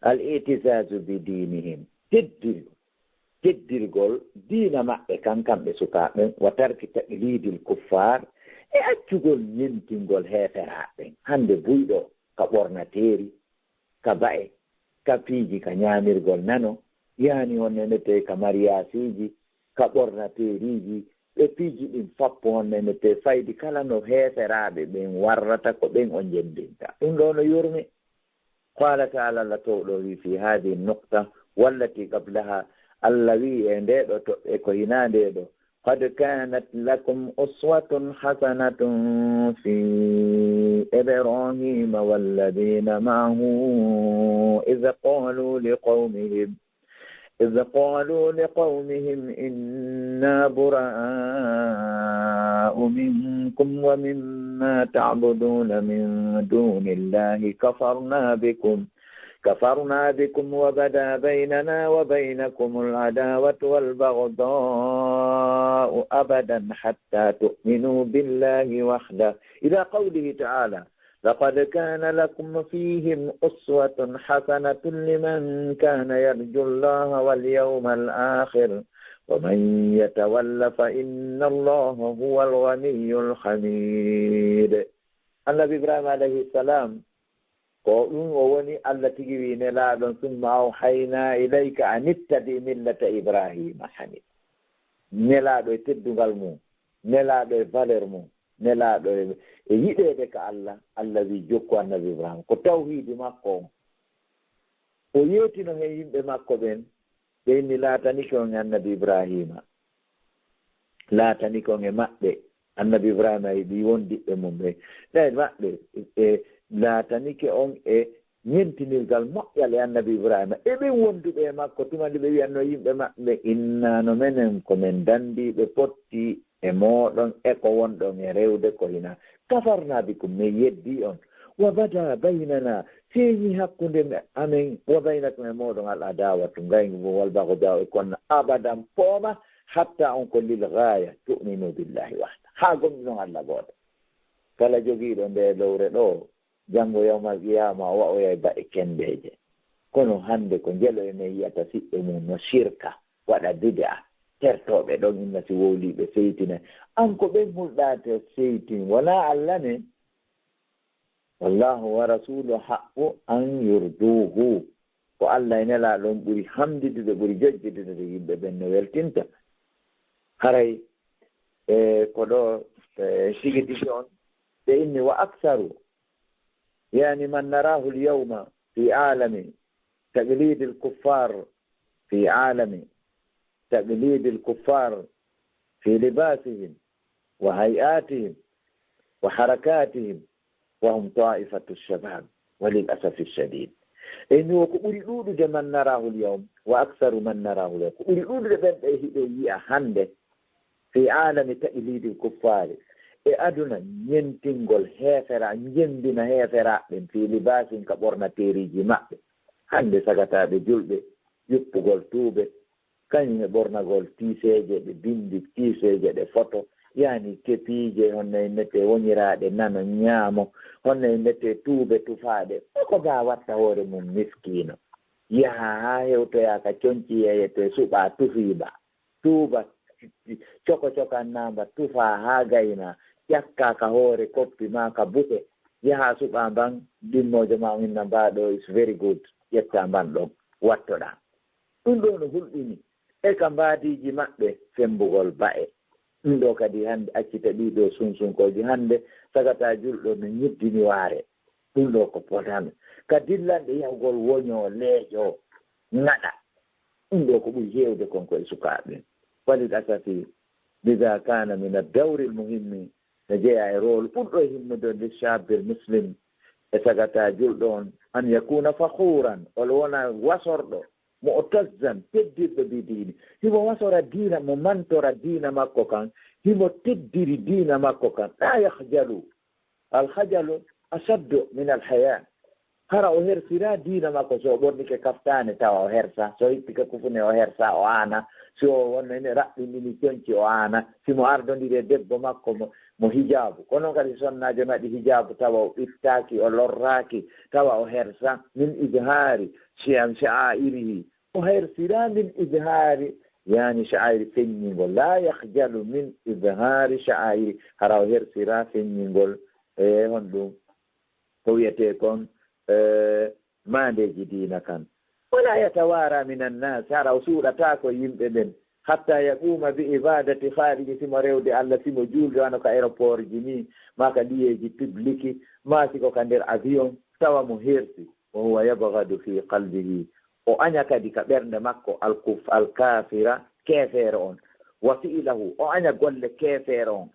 Al itizazu bi dinihim, teddir-, teddirgol diina maɓɓe kan, kamɓe sukaaɓe ɓen, wa tarki taqlidil kuffaar, e accugol ñentingol heeferaaɓe ɓen. Hannde buy ɗoo ka ɓornateeri, ka ba'e, ka piiji ka ñaamirgol nano, yaani honno nete ka mariyaasiiji, ka ɓornateeriiji, ɓe piiji ɗin fappo honno nete faydi kala no heeferaaɓe ɓen warrata ko ɓen o njenndinta. Ɗum ɗoo no yurmi. Qaala ta'ala, Allah toowɗo wi, fi haadihi nukta wallati qablaha, Allah wi e ndee ɗoo toɓɓe ko hinaa ndee ɗoo, قد كانت لكم أسوة حسنة في إبراهيم والذين معه إذ قالوا لقومهم، إذ قالوا لقومهم إنا براء منكم ومما تعبدون من دون الله كفرنا بكم، كفرنا بكم وبدا بيننا وبينكم العداوة والبغضاء أبدا حتى تؤمنوا بالله وحده، إلى قوله تعالى، لقد كان لكم فيهم أسوة حسنة لمن كان يرجو الله واليوم الآخر ومن يتول فإن الله هو الغني الحميد. Annabi Ibrahima alayhi salam, ko ɗum o woni, Allah tigi wi Nelaaɗo on, summa awhayna ilayka an ittabi millata Ibrahima hanifa. Nelaaɗo e teddungal mum, Nelaaɗo e valeur mum, Nelaaɗo e, e yiɗeede ka Allah, Allah wi jokku Annabi Ibrahima. Ko tawhiidi makko on. O yeetino heen yimɓe makko ɓen, ɓe inni laatanike on e Annabi Ibrahima. Laatanike on e maɓɓe. Annabi Ibrahima e ɓii wondiɓɓe mum ɓen. Ɗe maɓɓe, e laatanike on e ñentinirgal moƴƴal e Annabi Ibrahima. E ɓen wonduɓe e makko, tuma nde ɓe wi'anno yimɓe maɓɓe, inna no menen ko men dandiiɓe potti e mooɗon e ko wonɗon e rewde ko hina. Kafarna bikum, men yeddi on. Wa bada baynana, feeñi hakkunde me-, amen, wa baynakum e mooɗon al adawatu, ngayngu ngun, wal baghdau e konna, abadan pooma, hatta on ko lil gaaya, tu'minu billahi wahda. Haa gomɗinon Allah gooto. Kala jogiiɗo nde lowre ɗo, janngo yawmal qiyaama, o wa'oyay ba'e kenndeeje. Kono hannde ko njelo e men yi'ata siɓɓe mum no sirka, waɗa bid'a, tertooɓe ɗon inna si wowlii ɓe seytine. An ko ɓen hulɗaate seytin, wonaa Allah ne. Wallahu wa rasuluhu haqqu an yurduhu. Ko Allah e Nelaaɗo on ɓuri hamdidude, ɓuri jojjidude yimɓe ɓen no weltinta. Haray, e, ko ɗo, e, tigi tigi on, ɓe inni wa aksaru, yani man narahu al-yawma fi alami taqlidil kuffar, fi alami taqlidil kuffar fi libasihim wa hay'atihim wa harakatihim wa hum ta'ifatu shabab, wa lil asafi shadid. E ni wo ko ɓuri ɗuuɗude man narahu al-yawm wa aksaru man narahu al-yawm. Ko ɓuri ɗuuɗude ɓen ɓe hiɗen yi'a hannde fi alami taqlidil kuffari, e aduna ñentingol heefera, njembina heeferaaɓe ɓen fii libaasin ka ɓornateeriiji maɓɓe. Hannde sagataaɓe julɓe, yuppugol tuube, kañum e ɓornagol tiiseeje ɗe binndi, tiiseeje ɗe foto, yaani kepiije, honno e mete woñiraaɗe nano ñaamo, honno e mete tuube tufaaɗe. Ko baa watta hoore mum miskiino. Yaha haa hewtoyaa ka conci yeeyetee suɓaa tufiiba. Tuuba, coko cokannaamba, tufaa haa gaynaa, ƴakkaa ka hoore koppi maa ka bute, yahaa suɓaa mban, ɗimmoojo maa on inna mbaa ɗoo is very good, ƴettaa mban ɗon, wattoɗaa. Ɗum ɗoo no hulɓini e ka mbaadiiji maɓɓe femmbugol ba'e. Ɗum ɗoo kadi hannde accita ɗii ɗoo sunsunkooji hannde, sagataa julɗo no ñiddini waare. Ɗum ɗoo ko potami. Ka dillanɗe yahugol woñoo leeƴoo ŋaɗa. Ɗum ɗoo ko ɓuri heewde kon ko e sukaaɓe. Walil asafi, lida kana min addawri almuhimmi, no jeyaa e rôle ɓurɗo e himmude on li shabil muslim, e sagata julɗo on, an yakuna fakhuran, olo wona wasorɗo, mu'tazzan, teddirɗo bi diini. Himo wasora diina, mo mantora diina makko kan, himo teddiri diina makko kan. La yakhjalu, alhajalu ashaddu min alhaya. Hara o hersira diina makko, so o ɓornike kaftaane tawa o hersa, so o ittike kufune o hersa, o aana, si o wonno ene raɓɓindini conci o aana, si mo ardondiri e debbo makko mo, mo hijaabu. Kono kadi sonnaajo naɗi hijaabu tawa o ɓittaaki, o lorraaki, tawa o hersa, min izhaari sha'airihi. O hersira min izhaari, yaani sha'airi feññingol. La yakhjalu min izhaari sha'airi. Hara o hersira feññingol e honɗum ko wiyetee kon, e, maandeeji diina kan. Wala yatawara min annas. Hara o suuɗataako yimɓe ɓen. Hatta yaquma bi ibadati khaliqi, simo rewde Allah, simo juulde wano ka aéroport ji ni, maa ka liyeeji publiki, maa si ko ka nder avion, tawa mo hersi. Wa huwa yabghadu fi qalbihi. O aña kadi ka ɓernde makko al-kuf-, al-kafira, keefeero on. Wa fi'lahu, o aña golle keefeero on.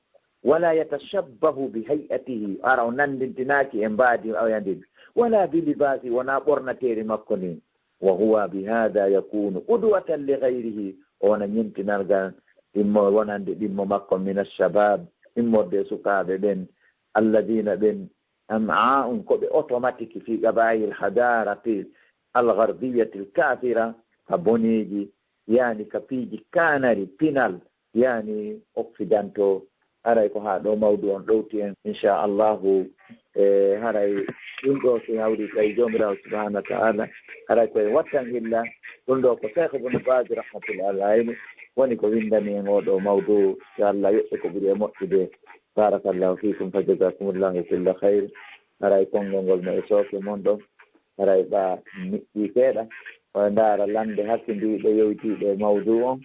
Wala yatashabbahu bi hay'atihi, hara o nanndintinaaki e mbaadi oya ndin. Wala bi libaasi, wonaa ɓornateeri makko ndin. Wa huwa bi hada yakunu qudwatan li ghayrihi, o wona ñentinalgal ɗimmo, wonande ɗimmo makko min ashabab, immorde e sukaaɓe ɓen, alladina ɓen am'a'un, ko ɓe automatique fi qabaa'il hadarati al-gharbiyati al-kafira, ka boneeji, yaani ka piiji kaanari, pinal, yaani occidentaux. Haray ko haa ɗo mawdu on ɗowti en, inchallahu. E haray ɗum ɗo si hawri tawi Joomiraawo subhanahu wa ta'ala, haray koye wattan hilla. Ɗum ɗo ko Cheikh Ibn Baz rahmatullahi alayhi woni ko windani en oo ɗo mawdu. Yo Allah yoɓɓe ko ɓuri e moƴƴude. Barakallahu fiikum, fa jazakumullahu kulla khayr. Haray konngol ngol no e sooke mon ɗon. Haray ɓa niɓɓi seeɗa. O ndaara lande hakkundiiɗo yewtiiɗo e mawdu on.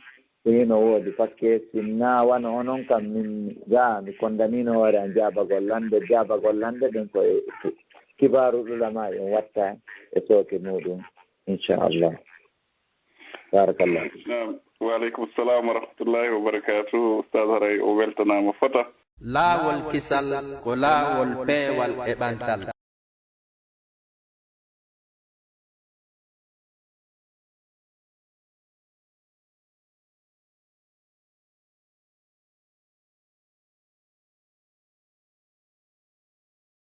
Ko hino woodi pakke, sinna wano onon kam min ga mi kondanino hoore an jaabagol lande, jaabagol lande ɗen ko e kibaaru ulama en watta e sooke muɗum, inchallah. Barakallah. Naam. Wa aleykum salam wa rahmatullahi wa barakatuh. Ustaz, haray o weltanaama fota. Laawol kisal ko laawol peewal e ɓantal.